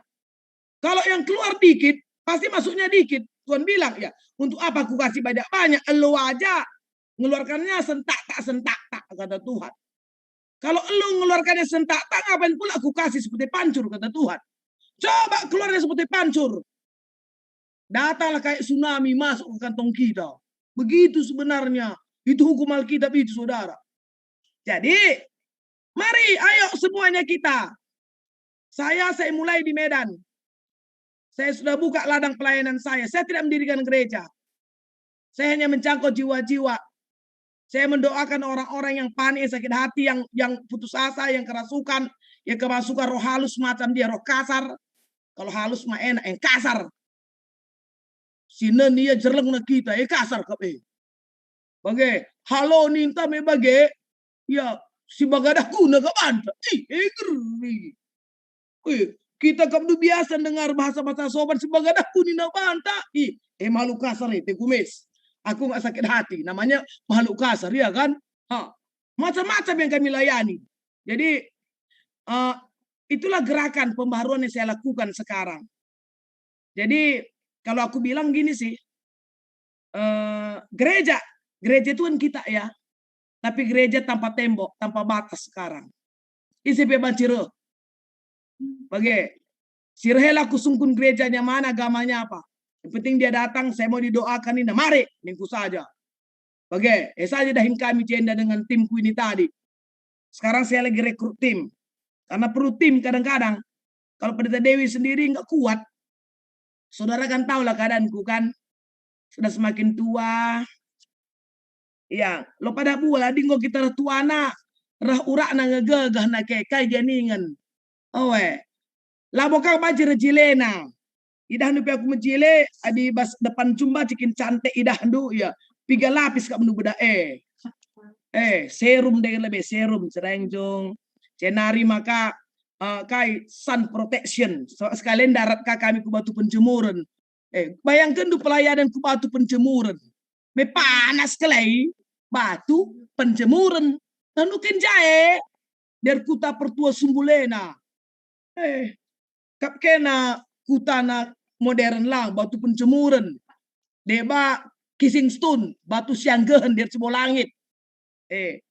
Kalau yang keluar dikit, pasti masuknya dikit. Tuhan bilang, "Ya, untuk apa kukasih banyak-banyak? Elo aja ngeluarkannya sentak tak, sentak tak," kata Tuhan. Kalau elo ngeluarkannya sentak tak, ngapain pula kukasih seperti pancur, kata Tuhan. Coba keluarnya seperti pancur. Datanglah kayak tsunami masuk ke kantong kita. Begitu sebenarnya. Itu hukum Alkitab itu, saudara. Jadi, mari, ayo semuanya kita. Saya, saya mulai di Medan. Saya sudah buka ladang pelayanan saya. Saya tidak mendirikan gereja. Saya hanya menjangkau jiwa-jiwa. Saya mendoakan orang-orang yang panik, yang sakit hati, yang, yang putus asa, yang kerasukan, yang kemasukan roh halus macam dia, roh kasar. Kalau halus mah enak, yang kasar. Sinen ia jerlengna kita, eh, kasar kap, eh. Bage, halo ninta me bage, ya, si bagadah guna kap banta. Ih, eh, ngeri. Eh, kita kap du biasa dengar bahasa-bahasa sopan si bagadah guna banta. Ih, eh, makhluk kasar, eh, teh kumis. Aku nggak sakit hati, namanya makhluk kasar, ya kan? Ha, macam-macam yang kami layani. Jadi, eh, itulah gerakan pembaharuan yang saya lakukan sekarang. Jadi, kalau aku bilang gini sih, eh, gereja, gereja itu kan kita ya, tapi gereja tanpa tembok, tanpa batas sekarang. Ise pe banci reh. Bage, si reh la kusungkun gerejanya mana, agamanya apa. Yang penting dia datang, saya mau didoakan ini, nah, mari, ningku saja. Bage, eh saja dahin kami jenda dengan timku ini tadi. Sekarang saya lagi rekrut tim. Karena perlu tim kadang-kadang. Kalau Pendeta Dewi sendiri nggak kuat. Saudara kan tahulah keadaanku kan. Sudah semakin tua. Ya, lo pada bua lah, dinggo kita reh tuana, reh urakna ngegegehna ke, kai gia ningen. Oe. Labo kang banci rejilena. Idahndu pe aku mejile, adi bas depan jumba cikin cantik idahndu, ya. Piga lapis kap ndu beda, eh. Eh, serum deh lebe, serum, cerengjung. Jenari maka, eh, kai, sun protection. So, sekalian darat ka kami ku batu penjemuren. Eh, bayangkenndu pelayanan ku batu penjemuren. Me panas kelai. batu penjemuren. Lalu kenjae der kuta pertua sumbulena. Eh, kap kena kutana modern lang, batu penjemuren. Deba Kissingstone, batu sianggehen der sebuah langit. Eh,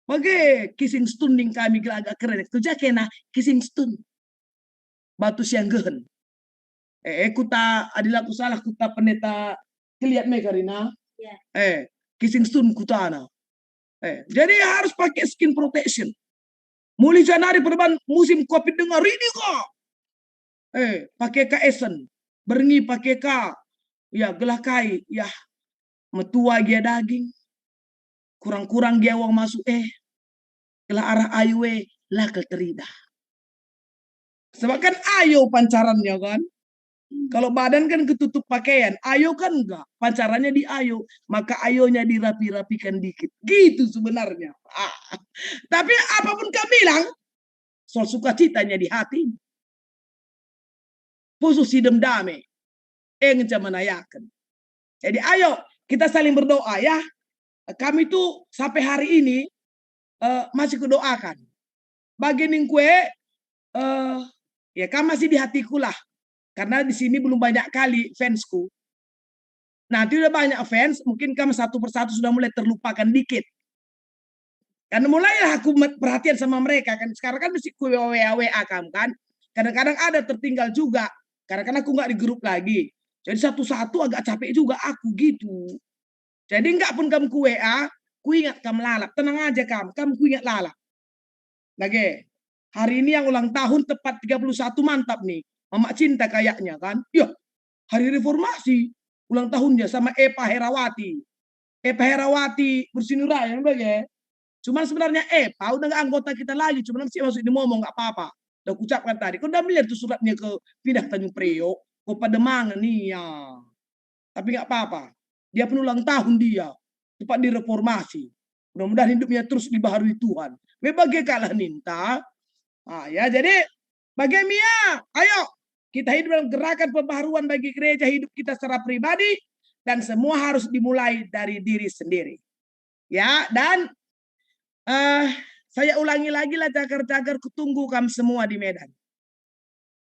bage Kissingstone ning kami gelaga keren. Tuja kena Kissingstone. Batu sianggehen. Eh, eh, kuta, adila aku salah, kuta pendeta Keliat me karina. Ya. Eh, Kissingstone kutana. Eh, jadi harus pakai skin protection. Mulai Januari perban musim covid denga, ridi ka. Eh, pakai ka esen. Berngi pakai ka. Ya, gelah kai, ya, metua gia daging. Kurang-kurang gia uang masuk, eh. Gelah arah ayo, eh, la kal teridah. Sebab kan ayo pancarannya kan. Kalau badan kan ketutup pakaian, ayo kan enggak. Pancarannya di ayo, maka ayonya dirapi-rapikan dikit. Gitu sebenarnya. Ah. Tapi apapun kami bilang, soal sukacitanya di hati. Pusuh si dem dame, e ngenca menayaken. Jadi ayo, kita saling berdoa ya. Kami tuh sampai hari ini, eh, masih kudoakan. Bagi ningkue, eh, ya, kam masih di hatiku lah. Karena di sini belum banyak kali fansku. Nanti udah banyak fans, mungkin kam satu persatu sudah mulai terlupakan dikit. Kan mulailah aku met-, perhatian sama mereka kan. Sekarang kan mesti ku W A, W A kam kan. Kadang-kadang ada tertinggal juga. Karena kan aku nggak di grup lagi. Jadi satu-satu agak capek juga aku gitu. Jadi nggak pun kam ku W A, ku ingat kam lalap. Tenang aja kam, kam ku ingat lalap. Lage, hari ini yang ulang tahun tepat tiga puluh satu, mantap nih. Mamak Cinta kayaknya kan. Yah, hari reformasi. Ulang tahunnya sama Epa Herawati. Epa Herawati Bersinuraya bage. Cuman sebenarnya Epa udah nggak anggota kita lagi, cuman si masuk di Momo nggak apa-apa. Udah kucapkan tadi, kau udah melihat tuh suratnya ke pindah Tanjung Priok, ke Pademangan, iya. Tapi nggak apa-apa. Dia pun ulang tahun dia. Tepat di reformasi. Mudah-mudahan hidupnya terus dibaharui Tuhan. Me bage kalah ninta. Ah, ya, jadi bage mia, ayo kita hidup dalam gerakan pembaharuan bagi gereja, hidup kita secara pribadi, dan semua harus dimulai dari diri sendiri. Ya, dan eh, saya ulangi lagi lah, cagar-cagar, kutunggu kam semua di Medan.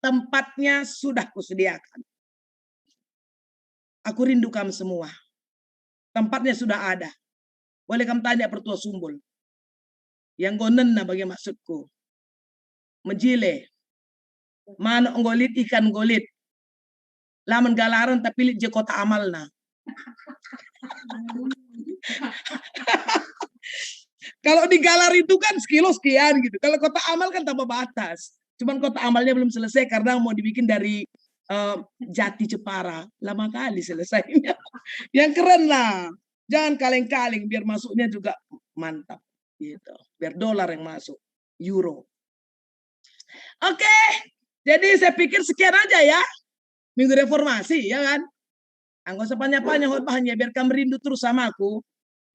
Tempatnya sudah kusediakan. Aku rindu kam semua. Tempatnya sudah ada. Boleh kam tanya pertua Sumbul. Yang gonen na bagi maksudku. Mejile. Manuk enggo lit, ikan enggo lit. La man galaren tapi lit je kotak amalna. Kalau digalar itu kan sekilo sekian gitu. Kalau kotak amal kan tanpa batas. Cuman kotak amalnya belum selesai karena mau dibikin dari, eh, jati Jepara. Lama kali selesainya. Yang keren lah. Jangan kaleng-kaleng, biar masuknya juga mantap gitu. Biar dolar yang masuk, euro. Oke, jadi saya pikir sekian aja ya. Minggu Reformasi, ya kan? Nggak usah panjang-panjang khotbahnya, biar kamu rindu terus sama aku.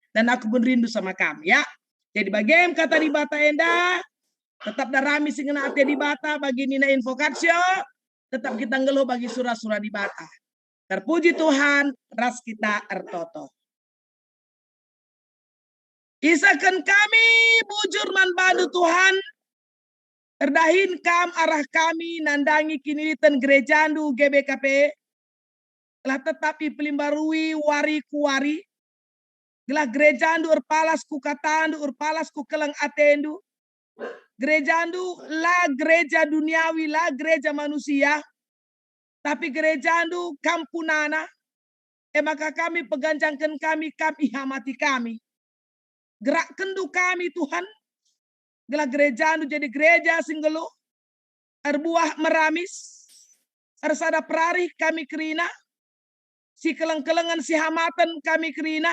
Dan aku pun rindu sama kamu, ya. Jadi bagi kata Dibata enda, tetap darami si ngena ate Dibata bagi nina invokasio, tetap kita nggeluh bagi sura-sura Dibata. Terpuji Tuhan, ras kita ertoto. Isaken kami bujur man bandu Tuhan, erdahin kam arah kami nandangi kiniliten gerejandu G B K P, gelah tetap ipelimbarui wari ku wari, gelah gerejandu erpalas ku katandu, erpalas ku keleng atendu. Gerejandu la gereja duniawi, la gereja manusia, tapi gerejandu kam punana, e maka kami peganjangken kami, kam ihamati kami. Gerakkenndu kami, Tuhan, gelah gerejandu jadi gereja si nggeluh, erbuah meramis, ersada perarih kami kerina, si keleng-kelengen si hamaten kami kerina,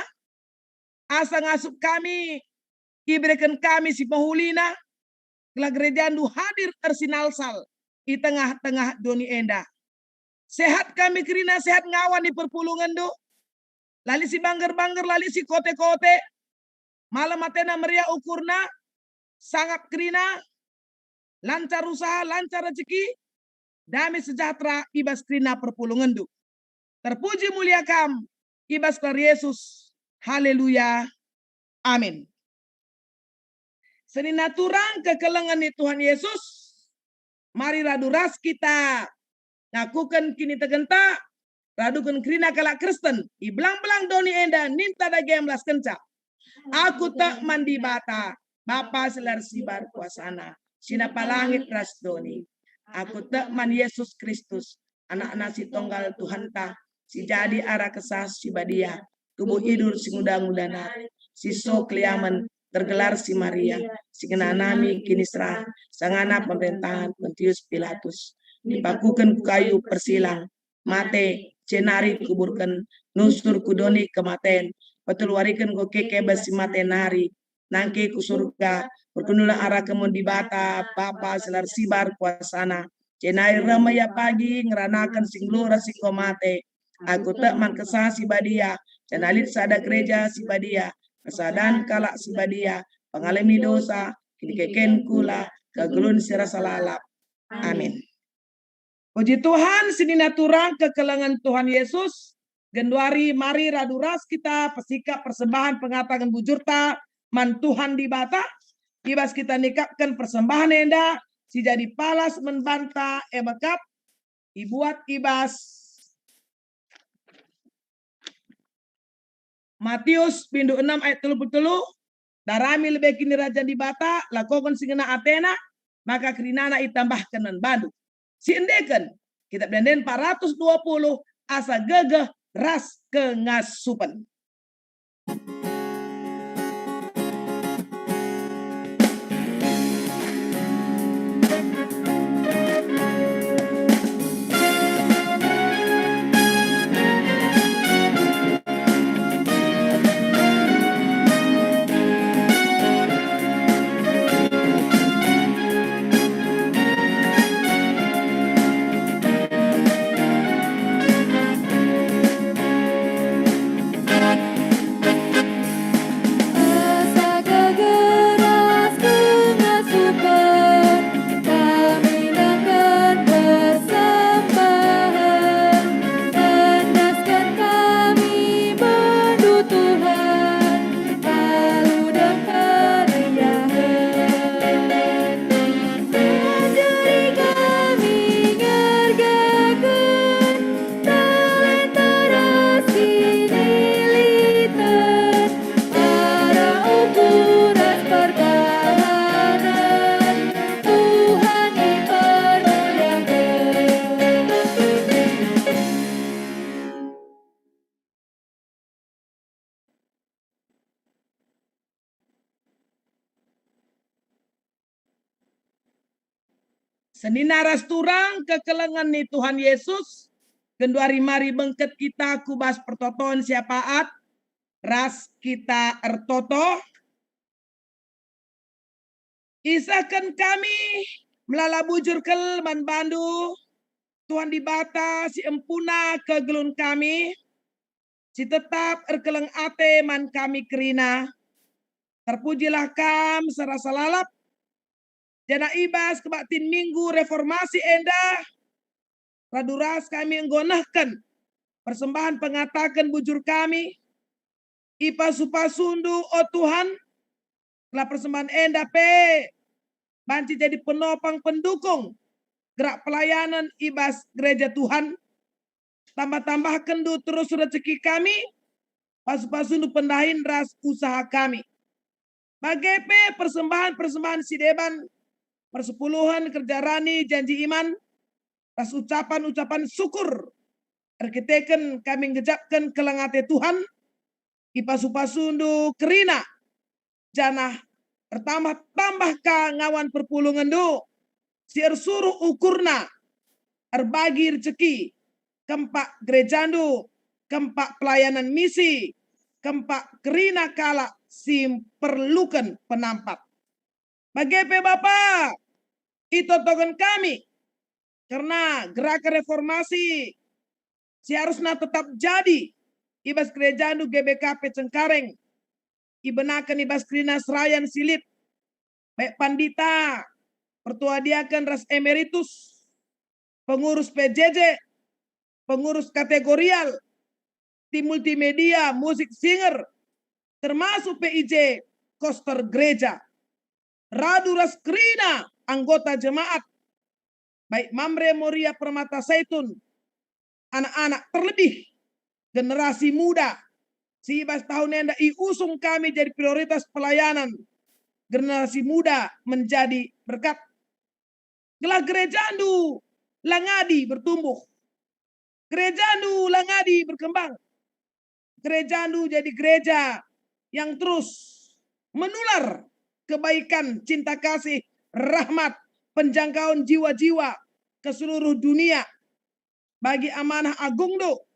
asa ngasup kami, ibereken kami si pehulina, gelah gerejandu hadir ersinalsal i tengah-tengah doni enda. Sehat kami kerina, sehat ngawan i perpulungenndu. La lit si bangger-bangger, la lit si kote-kote. Malem atena, meriah ukurna, sangap kerina, lancar usaha, lancar rezeki, damai sejahtera i bas kerina perpulungenndu. Terpuji mulia kam i bas gelar Yesus. Haleluya. Amin. Senina turang kekelengen ni Tuhan Yesus, mari radu ras kita ngakuken kinitegenta, raduken kerina kalak Kristen i belang-belang doni enda ninta dage melaskenca. Aku tek man Dibata, Bapa si la ersibar kuasana, si napa langit ras doni. Aku tek man Yesus Kristus, Anakna si tonggal Tuhanta, si jadi arah Kesah Si Badia, tubuh idur si nguda-nguda nari, si so keliamen, tergelar si Maria, si ngenanami kiniseran, sangana pemerintahan Pontius Pilatus. Dipakuken ku kayu persilang, mate, jenari kuburken, nusur ku doni kematen, peteluwariken enggo keke bas si mate nari, nangke ku surga, perkenula arah kemon Dibata, Bapa si la ersibar kuasana. Jenari reh me ia pagi ngeranaken si nggeluh ras si enggo mate. Aku tek man Kesah Si Badia, janah lit sada gereja si badia, persadan kalak si badia, pengalemi dosa, kinikeken kula, kegeluhen si rasa lalap. Amin. Puji Tuhan, senina turang kekelengen Tuhan Yesus, genduari mari radu ras kita pesikap persembahen pengataken bujurta man Tuhan Dibata, i bas kita nikapken persembahen enda si jadi palas man banta e mekap ibuat i bas Matius bindu enam ayat telu puluh telu, "Darami lebe Kinirajan Dibata, lakoken si ngena atena, maka kerinana itambahken man bandu." Si endeken, Kitab Ende-enden empat ratus dua puluh, asa gegeh ras kengasupen. Asa gegeh ras kengasupen kami nangken persembahen, tandasken kami bandu Tuhan, alu dem keriahen. Ajari kami ngergaken talenta ras kiniliten, arah ukur ras perbahanen Tuhan ipermuliaken. Senina ras turang kekelengen ni Tuhan Yesus, genduari mari bengket kita ku bas pertoton si apaat, ras kita ertoto. Isehken kami melala bujur kal man bandu, Tuhan Dibata si empuna kegeluhen kami, si tetap erkeleng ate man kami kerina. Terpujilah Kam serasa lalap, janah i bas kebaktin Minggu Reformasi enda, radu ras kami enggo nehken persembahen pengataken bujur kami, ipasu-pasundu, o Tuhan, gelah persembahen enda pe banci jadi penopang pendukung gerak pelayanen i bas gereja Tuhan. Tambah-tambahkenndu terus rejeki kami, pasu-pasundu pendahin ras usaha kami. Bage pe persembahen-persembahen si deban, persepuluhen, kerja rani, janji iman, ras ucapan-ucapan syukur erkiteken kami ngejapken keleng ate Tuhan, ipasu-pasundu kerina, janah ertambah-tambah ka ngawan perpulungenndu si ersuruh ukurna, erbagi rejeki, kempak gerejandu, kempak pelayanan misi, kempak kerina kalak si mperluken penampat. Bage pe Bapa, itotoken kami kerna gerakan reformasi si harusna tetap jadi i bas gerejandu G B K P Cengkareng, ibenaken i bas kerina serayan si lit, baik pandita, pertua diaken ras emeritus, pengurus P J J, pengurus kategorial, tim multimedia, musik singer, termasuk pe i je koster gereja, radu ras kerina anggota jemaat, baik Mamre Moria Permata Saitun, anak-anak, terlebih generasi muda si i bas tahun enda iusung kami jadi prioritas pelayanan. Generasi muda menjadi berkat. Gelah gerejandu la ngadi bertumbuh. Gerejandu la ngadi berkembang. Gerejandu jadi gereja yang terus menular kebaikan, cinta kasih, rahmat, penjangkaun jiwa-jiwa ke seluruh dunia. Bagi amanah agungndu,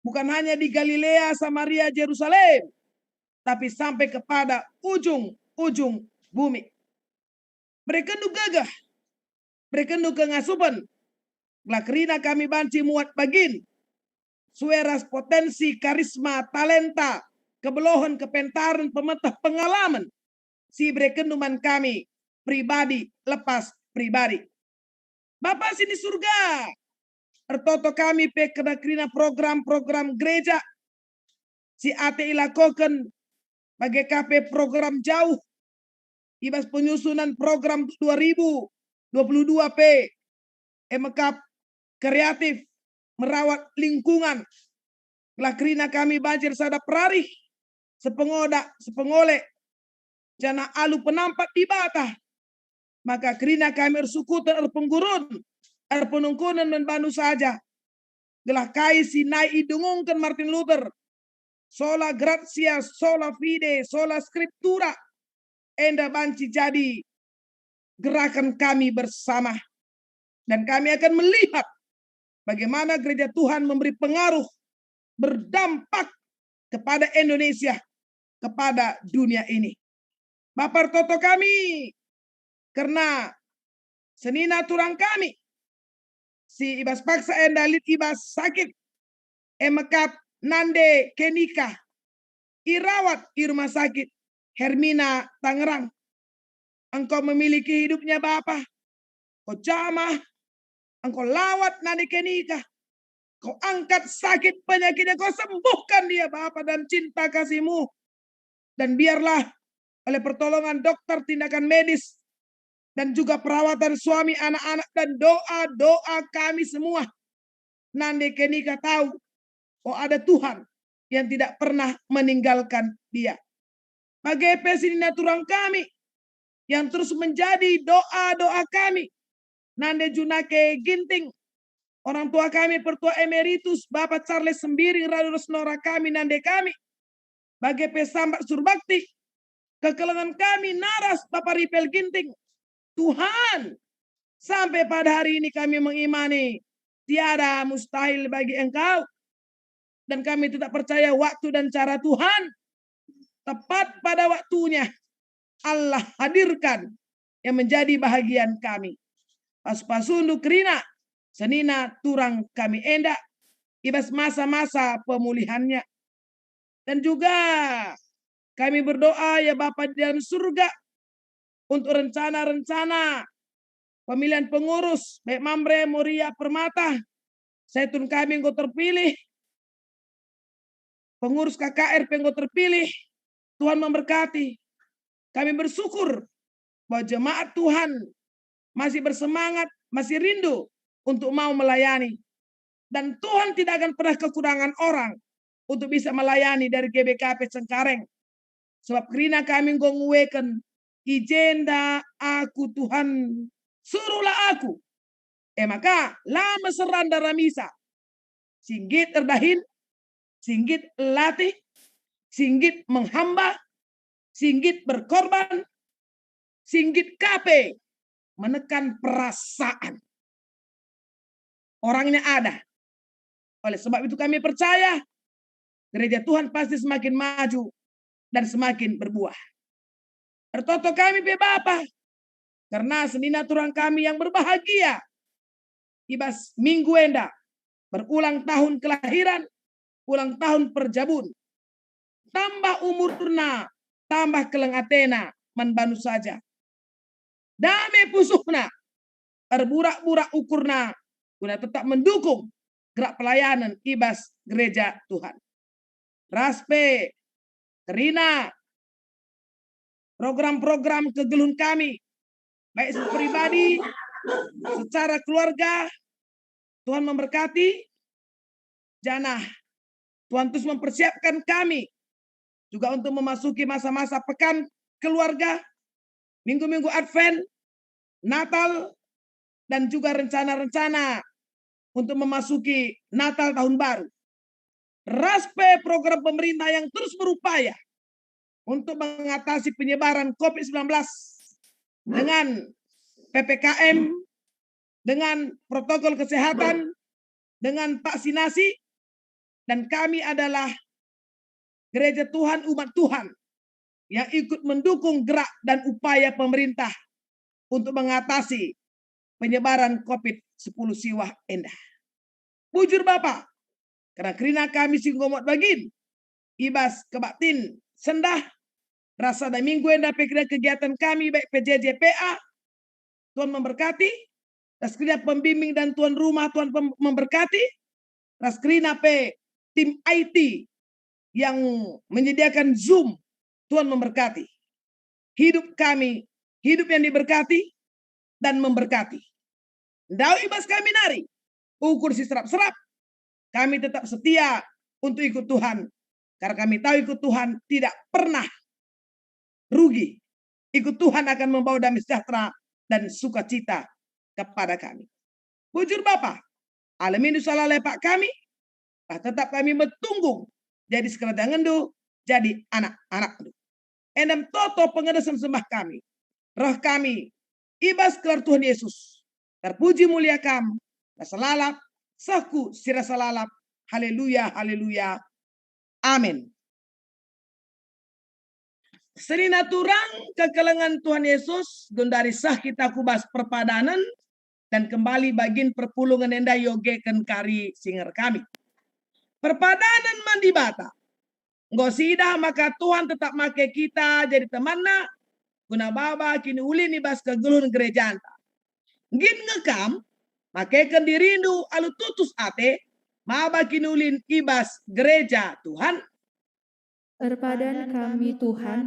bukan hanya di Galilea, Samaria, Jerusalem, tapi sampai kepada ujung-ujung bumi. Berekenndu gegeh, berekenndu kengasupen, gelah kerina kami banci muat bagin, sue ras potensi, karisma, talenta, kebelohen, kepentaren, pemeteh, pengalamen si iberekenndu man kami pribadi lepas pribadi. Bapa si ni Surga, ertoto kami pe kerna kerina program-program gereja si ate ilakoken, bage ka pe program jauh i bas penyusunan program dua ribu dua puluh dua pe, e me kap kreatif, merawat lingkungan. Gelah kerina kami banci ersada perarih, sepengoda, sepengole, janah alu penampat Dibata, maka kerina kami ersukuten, erpenggurun, erpenungkunen man bandu saja. Gelah kai si nai idengungken Martin Luther, sola gratia, sola fide, sola scriptura, enda banci jadi gerakan kami bersama. Dan kami akan melihat bagaimana gereja Tuhan memberi pengaruh, berdampak kepada Indonesia, kepada dunia ini. Bapa, ertoto kami kerna senina turang kami si i bas paksa enda lit i bas sakit, e me kap Nande Kenika, irawat i Rumah Sakit Hermina Tangerang. Engkau memiliki hidupnya, Bapa. Kau jamah, engkau lawat Nande Kenika. Kau angkat sakit penyakitnya, kau sembuhkan dia, Bapa, dalam cinta kasih-Mu. Dan biarlah oleh pertolongan dokter, tindakan medis, dan juga perawatan suami, anak-anak, dan doa-doa kami semua, Nande Kenika tahu, oh, ada Tuhan yang tidak pernah meninggalkan dia. Bage pe senina turang kami yang terus menjadi doa-doa kami, Nande Junake Ginting, orang tua kami, Pertua Emeritus, Bapa Charles Sembiring, radu ras nora kami, nande kami. Bage pe Sambat Surbakti, kekelengen kami naras Bapa Ripel Ginting. Tuhan, sampai pada hari ini kami mengimani tiada mustahil bagi Engkau. Dan kami tetap percaya waktu dan cara Tuhan tepat pada waktunya Allah hadirkan yang menjadi bahagian kami. Pasu-pasundu kerina senina turang kami enda i bas masa-masa pemulihannya. Dan juga kami berdoa, ya Bapa di dalam surga, untuk rencana-rencana pemilihan pengurus, baik Mamre, Moria, Permata, Saitun kami enggo terpilih, pengurus K K R pe enggo terpilih, Tuhan memberkati. Kami bersyukur bahwa jemaat Tuhan masih bersemangat, masih rindu untuk mau melayani. Dan Tuhan tidak akan pernah kekurangan orang untuk bisa melayani dari G B K P Cengkareng. Sebab kerina kami enggo ngueken, "I jenda aku, Tuhan, suruhlah aku." E maka, la meseran daramisa. Si nggit erdahin, si nggit latih, si nggit menghamba, si nggit berkorban, si nggit ka pe menekan perasaan. Orangnya ada. Oleh sebab itu kami percaya gereja Tuhan pasti semakin maju dan semakin berbuah. Ertoto kami pe Bapa, kerna senina turang kami yang berbahagia i bas minggu enda, berulang tahun kelahiran, ulang tahun perjabun. Tambah umurna, tambah keleng atena man bandu saja. Dame pusuhna, erburak-burak ukurna, guna tetap mendukung gerak pelayanan i bas gereja Tuhan. Ras pe kerina program-program kegeluhen kami, baik secara pribadi, secara keluarga. Tuhan memberkati, janah Tuhan terus mempersiapkan kami juga untuk memasuki masa-masa pekan keluarga, minggu-minggu Advent, Natal, dan juga rencana-rencana untuk memasuki Natal Tahun Baru. Ras pe program pemerintah yang terus berupaya untuk mengatasi penyebaran covid sembilan belas dengan P P K M, dengan protokol kesehatan, dengan vaksinasi, dan kami adalah gereja Tuhan, umat Tuhan yang ikut mendukung gerak dan upaya pemerintah untuk mengatasi penyebaran covid sepuluh siwah enda. Bujur Bapa, kerina-kerina kami si enggo muat bagin, i bas kebaktin sendah, ras sada minggu enda pe kerina kegiatan kami baik P J J P A, Tuhan memberkati, ras kerina pembimbing dan tuan rumah Tuhan pem-, memberkati, ras kerina pe tim I T yang menyediakan Zoom, Tuhan memberkati. Hidup kami, hidup yang diberkati dan memberkati. Ndauh i bas kami nari ukur si serap-serap, kami tetap setia untuk ikut Tuhan, karena kami tahu ikut Tuhan tidak pernah rugi. Ikut Tuhan akan membawa damai sejahtera dan sukacita kepada kami. Bujur Bapa, alemindu sala lepak kami, lah tetap kami metunggung jadi sekerajangenNdu, jadi anak-anakNdu. Enda me toto pengadesen sembah kami. Reh kami i bas gelar Tuhan Yesus. Terpuji mulia Kam, rasa lalap, seh ku si rasa lalap. Haleluya, haleluya. Amin. Senina turang kekelengen Tuhan Yesus, genduari seh kita ku bas perpadanen, dan kembali bagin perpulungen enda iogeken kari singer kami. Perpadanen man Dibata. Enggo siidah maka Tuhan tetap make kita jadi temanNa, guna maba kiniulin i bas kegeluhen gerejanta. Nggit nge kam, makeken dirindu alu tutus ate, maba kiniulin i bas gereja Tuhan. Erpadan kami, Tuhan,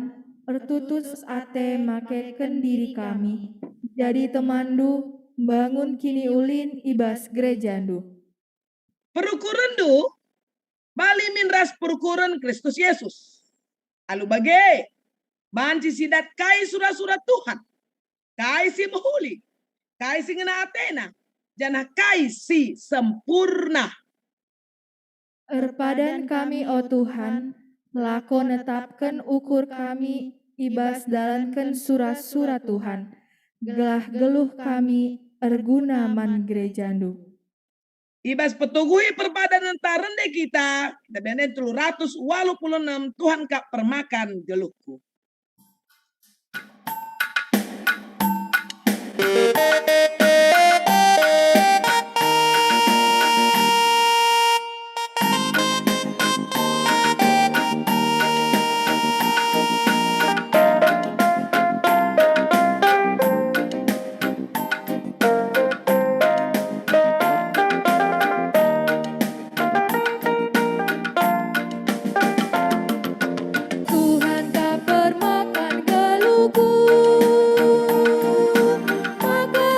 ertutus ate makeken diri kami, jadi temanNdu, mbangun kiniulin i bas gerejaNdu. PerukurenNdu bali min ras perukuren Kristus Yesus. Alu bage, banci sidat kai sura-sura Tuhan, kai si mehuli, kai si ngena atena, janah kai si sempurna. Erpadan kami, o Tuhan, lako netapken ukur kami i bas dalanken sura-sura Tuhan, gelah geluh kami erguna man gerejaNdu. I bas petuguhi perpadanenta rende kita, kita benen telu ratus waluh puluh enem, Tuhan kap permakan geluhku. Tuhan kap permakan geluhku, maka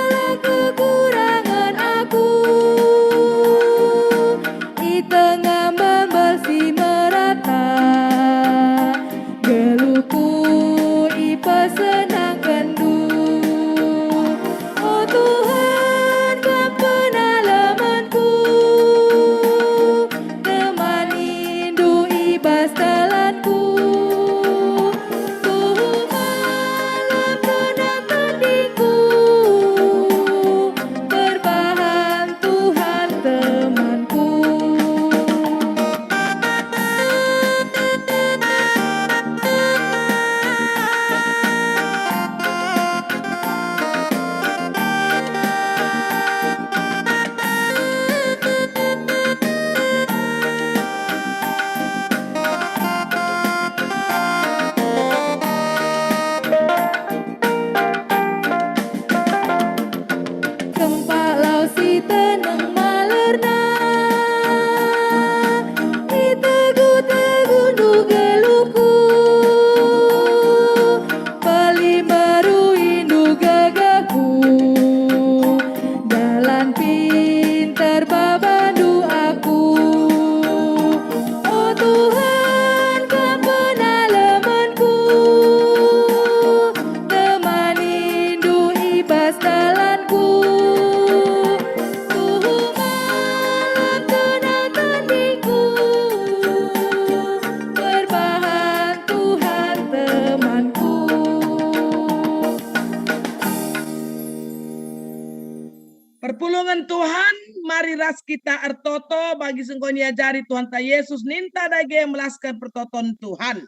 kita ertoto bagi si enggo niajari Tuhanta Yesus, ninta dage melasken pertoton Tuhan.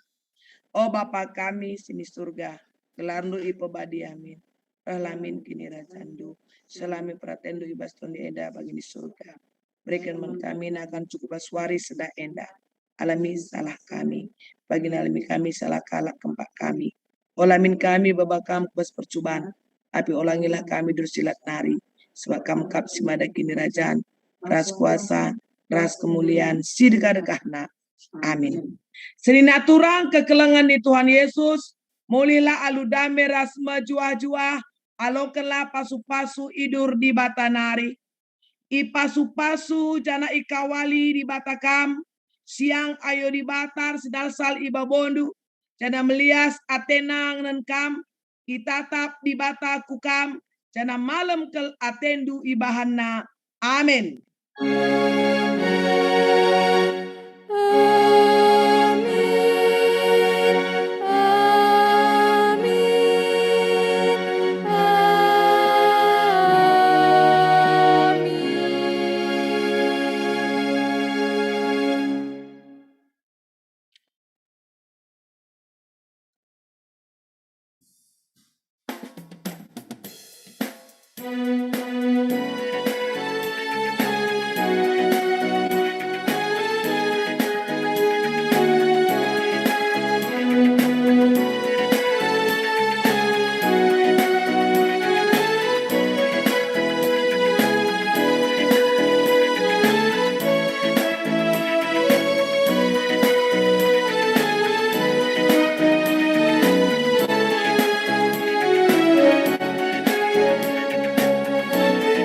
O Bapa kami si ni Surga, gelarNdu ipebadi amin. Rehlah min kinirajanNdu, seh la min peratenNdu i bas doni enda bagi ni Surga. Beriken man kami nakan cukup bas wari si dah enda. Alemi salah kami, bagi nalemi kami salah kalak kempak kami. Ola min kami baba Kam ku bas percuban, tapi olangilah kami dersilat nari, sebab Kam kap si mada kinirajan, ras kuasa, ras kemulian, si dekah-dekahna. Amin. Senina turang kekelengen ni Tuhan Yesus, mulihlah alu dame ras mejuah-juah, alokenlah pasu-pasu idur Dibata nari. Ipasu-pasu janah ikawali Dibata kam, siang ayo Dibata si dalsal i babondu, janah melias atena ngenen kam, itatap Dibata ku kam, janah malem kal atendu ibahanNa. Amin. Amin, amin, amin.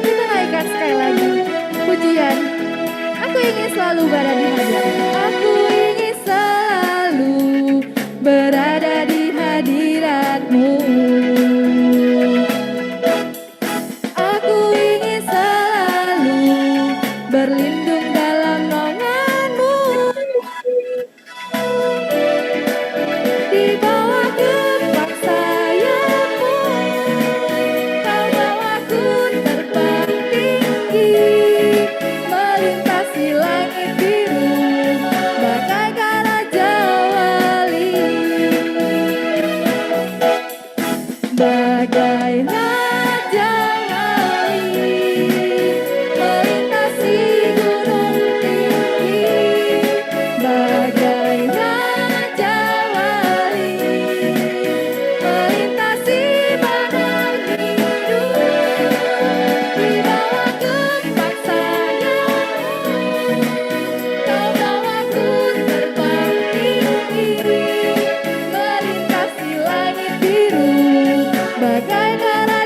Kita naikkan sekali lagi pujian. Aku ingin selalu berada di hadirat. Aku ingin selalu berada di hadirat-Mu. Aku ingin selalu berlindung dalam naungan-Mu. Di bawah kepak sayap-Mu, Kau bawaku terbang tinggi, melintasi langit biru, bagaikan Raja Wali. Bagai Raja Wali, melintasi gunung tinggi. Bagai Raja Wali, melintasi padang biru. Di bawah kepak sayap-Mu, Kau bawaku terbang tinggi, melintasi langit biru, bagaikan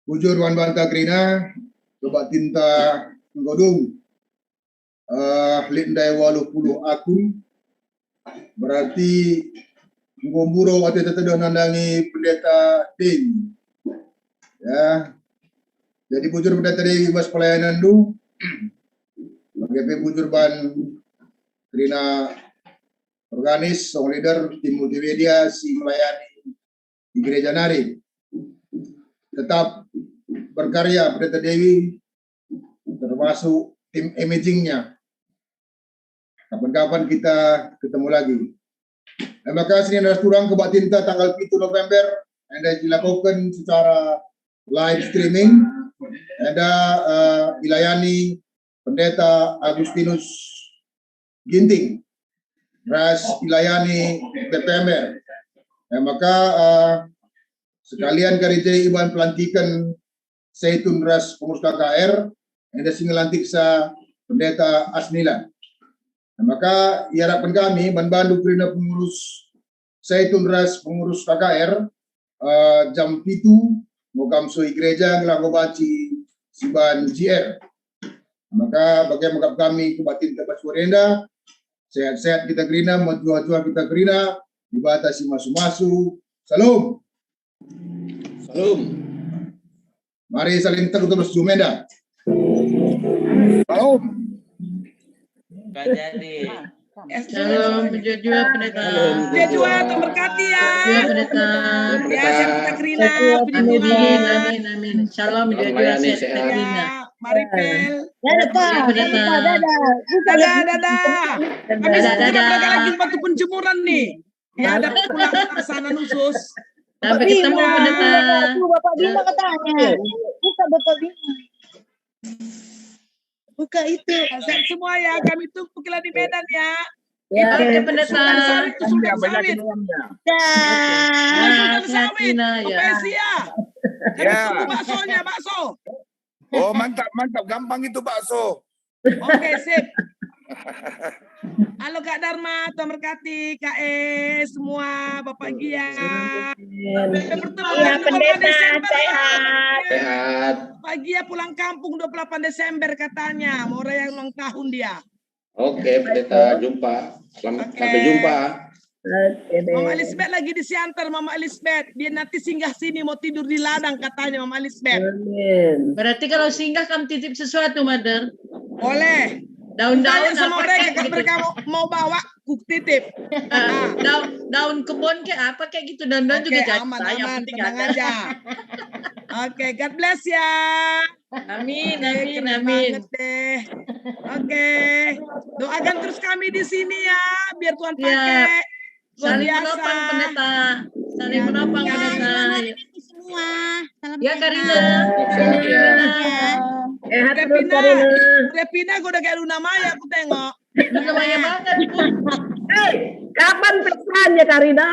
Bujur man banta kerina, kebaktinta enggo dung. Eh, lit ndai waluh puluh akun, berarti enggo mburo ate tetedeh nandangi Pendeta Dewi. Ya. Jadi bujur Pendeta Dewi bas pelayanenndu, bage pe bujur ban kerina organis, song leader, tim multimedia si melayani di gereja nari. Tetap berkarya Pendeta Dewi, termasuk tim imagingnya. Kapan-kapan kita ketemu lagi. E maka senina ras turang kebaktinta tanggal pitu November, enda dilakoken secara live streaming, enda, eh, ilayani Pendeta Agustinus Ginting, ras ilayani P P M R. E maka, eh, sekalian kari je iban pelantiken Zaitun ras pengurus K K R, enda si ngelantiksa Pendeta Asnila. E maka iarapken kami man bandu kerina pengurus Zaitun ras pengurus K K R, eh, jam pitu, enggo kam sue i gereja ngelah banci siban J R. Maka bage me kap kami kebaktinta bas wari enda, sehat-sehat kita kerina, mejuah-juah kita kerina, Dibata si masu-masu. Salom. Salom. Mari saling teguh terus jumenda. Salom. Nggak jadi. Shalom, mejuah-juah, Pendeta. Mejuah-juah, Tuhan berkati ya. Mejuah, Pendeta. Ya, sehat kita kerina. Mejuah-juah, Pendeta. Amin, amin, amin. Shalom, mejuah-juah, sehat kita kerina. Ya, mari, Pel. Dadah, Pak. Pendeta. Dadah, dadah. Buka lagi. Dadah, dadah. Kami sudah berangkat lagi bantu penjemuran nih. Ya, ada pulang sana khusus. Sampai ketemu, Pendeta. Tuh, Bapak Bima katanya. Buka, Bapak Bima. Buka itu. Sehat semua ya, kami tunggu kalian di Medan ya. Ya. Oke, Pendeta. Sultan Sawit, tuh Sultan Sawit. Ya. Sultan Sawit, Bapak Ezia. Kami tunggu baksonya, bakso. Oh, mantap, mantap. Gampang itu bakso. Oke, sip. Halo Kak Dharma, Tuhan berkati, Kak E, semua, Bapak Gia. Sampai bertemu lagi dua puluh delapan Desember. Sehat. Sehat. Bapak Gia pulang kampung dua puluh delapan Desember katanya, mau rayain ulang tahun dia. Oke, Pendeta, jumpa. Selamat, sampai jumpa. Oke, deh. Mama Elisabeth lagi di Siantar, Mama Elisabeth. Dia nanti singgah sini, mau tidur di ladang katanya, Mama Elisabeth. Amin. Berarti kalau singgah, kamu titip sesuatu, Mother? Boleh. Daun-daun. Tanya sama mereka, kalau mereka mau, mau bawa, ku titip. Ah, daun, daun kebun kayak apa kayak gitu, daun-daun juga jadi. Oke, aman, aman, tenang aja. Oke, God bless ya. Amin, amin, amin. Oke, keren banget deh. Oke. Doakan terus kami di sini ya, biar Tuhan pakai. Siap. Luar biasa. Saling menopang, Pendeta. Saling menopang, Pendeta. Ya, selamat hari Minggu semua. Salam sehat. Ya, Karina. Sehat, ya. Sehat terus, Karina. Udah pindah, udah kayak Luna Maya, aku tengok. Luna Maya banget, Bu. Eh, kapan pesannya, Karina?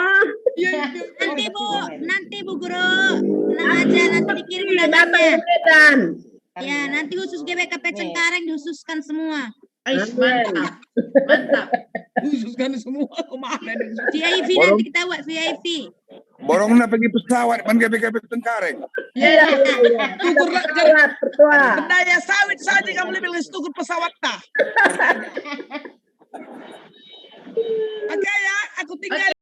Iya, iya. Nanti, Bu, nanti, Bu Guru. Tenang aja, nanti dikirim datangnya. Datang ke Medan. Ya, nanti khusus G B K P Cengkareng dikhususkan semua. Ais, mantap. Mantap. Khususkan semua kemana nih? V I P nanti kita buat V I P. Borongna pergi pesawat, man G B K P Cengkareng. Iya, iya, iya. Tukur lah, pesawat, tertua. Berdaya sawit saja kamu lebih tukur pesawat ta. Oke ya, aku tinggal.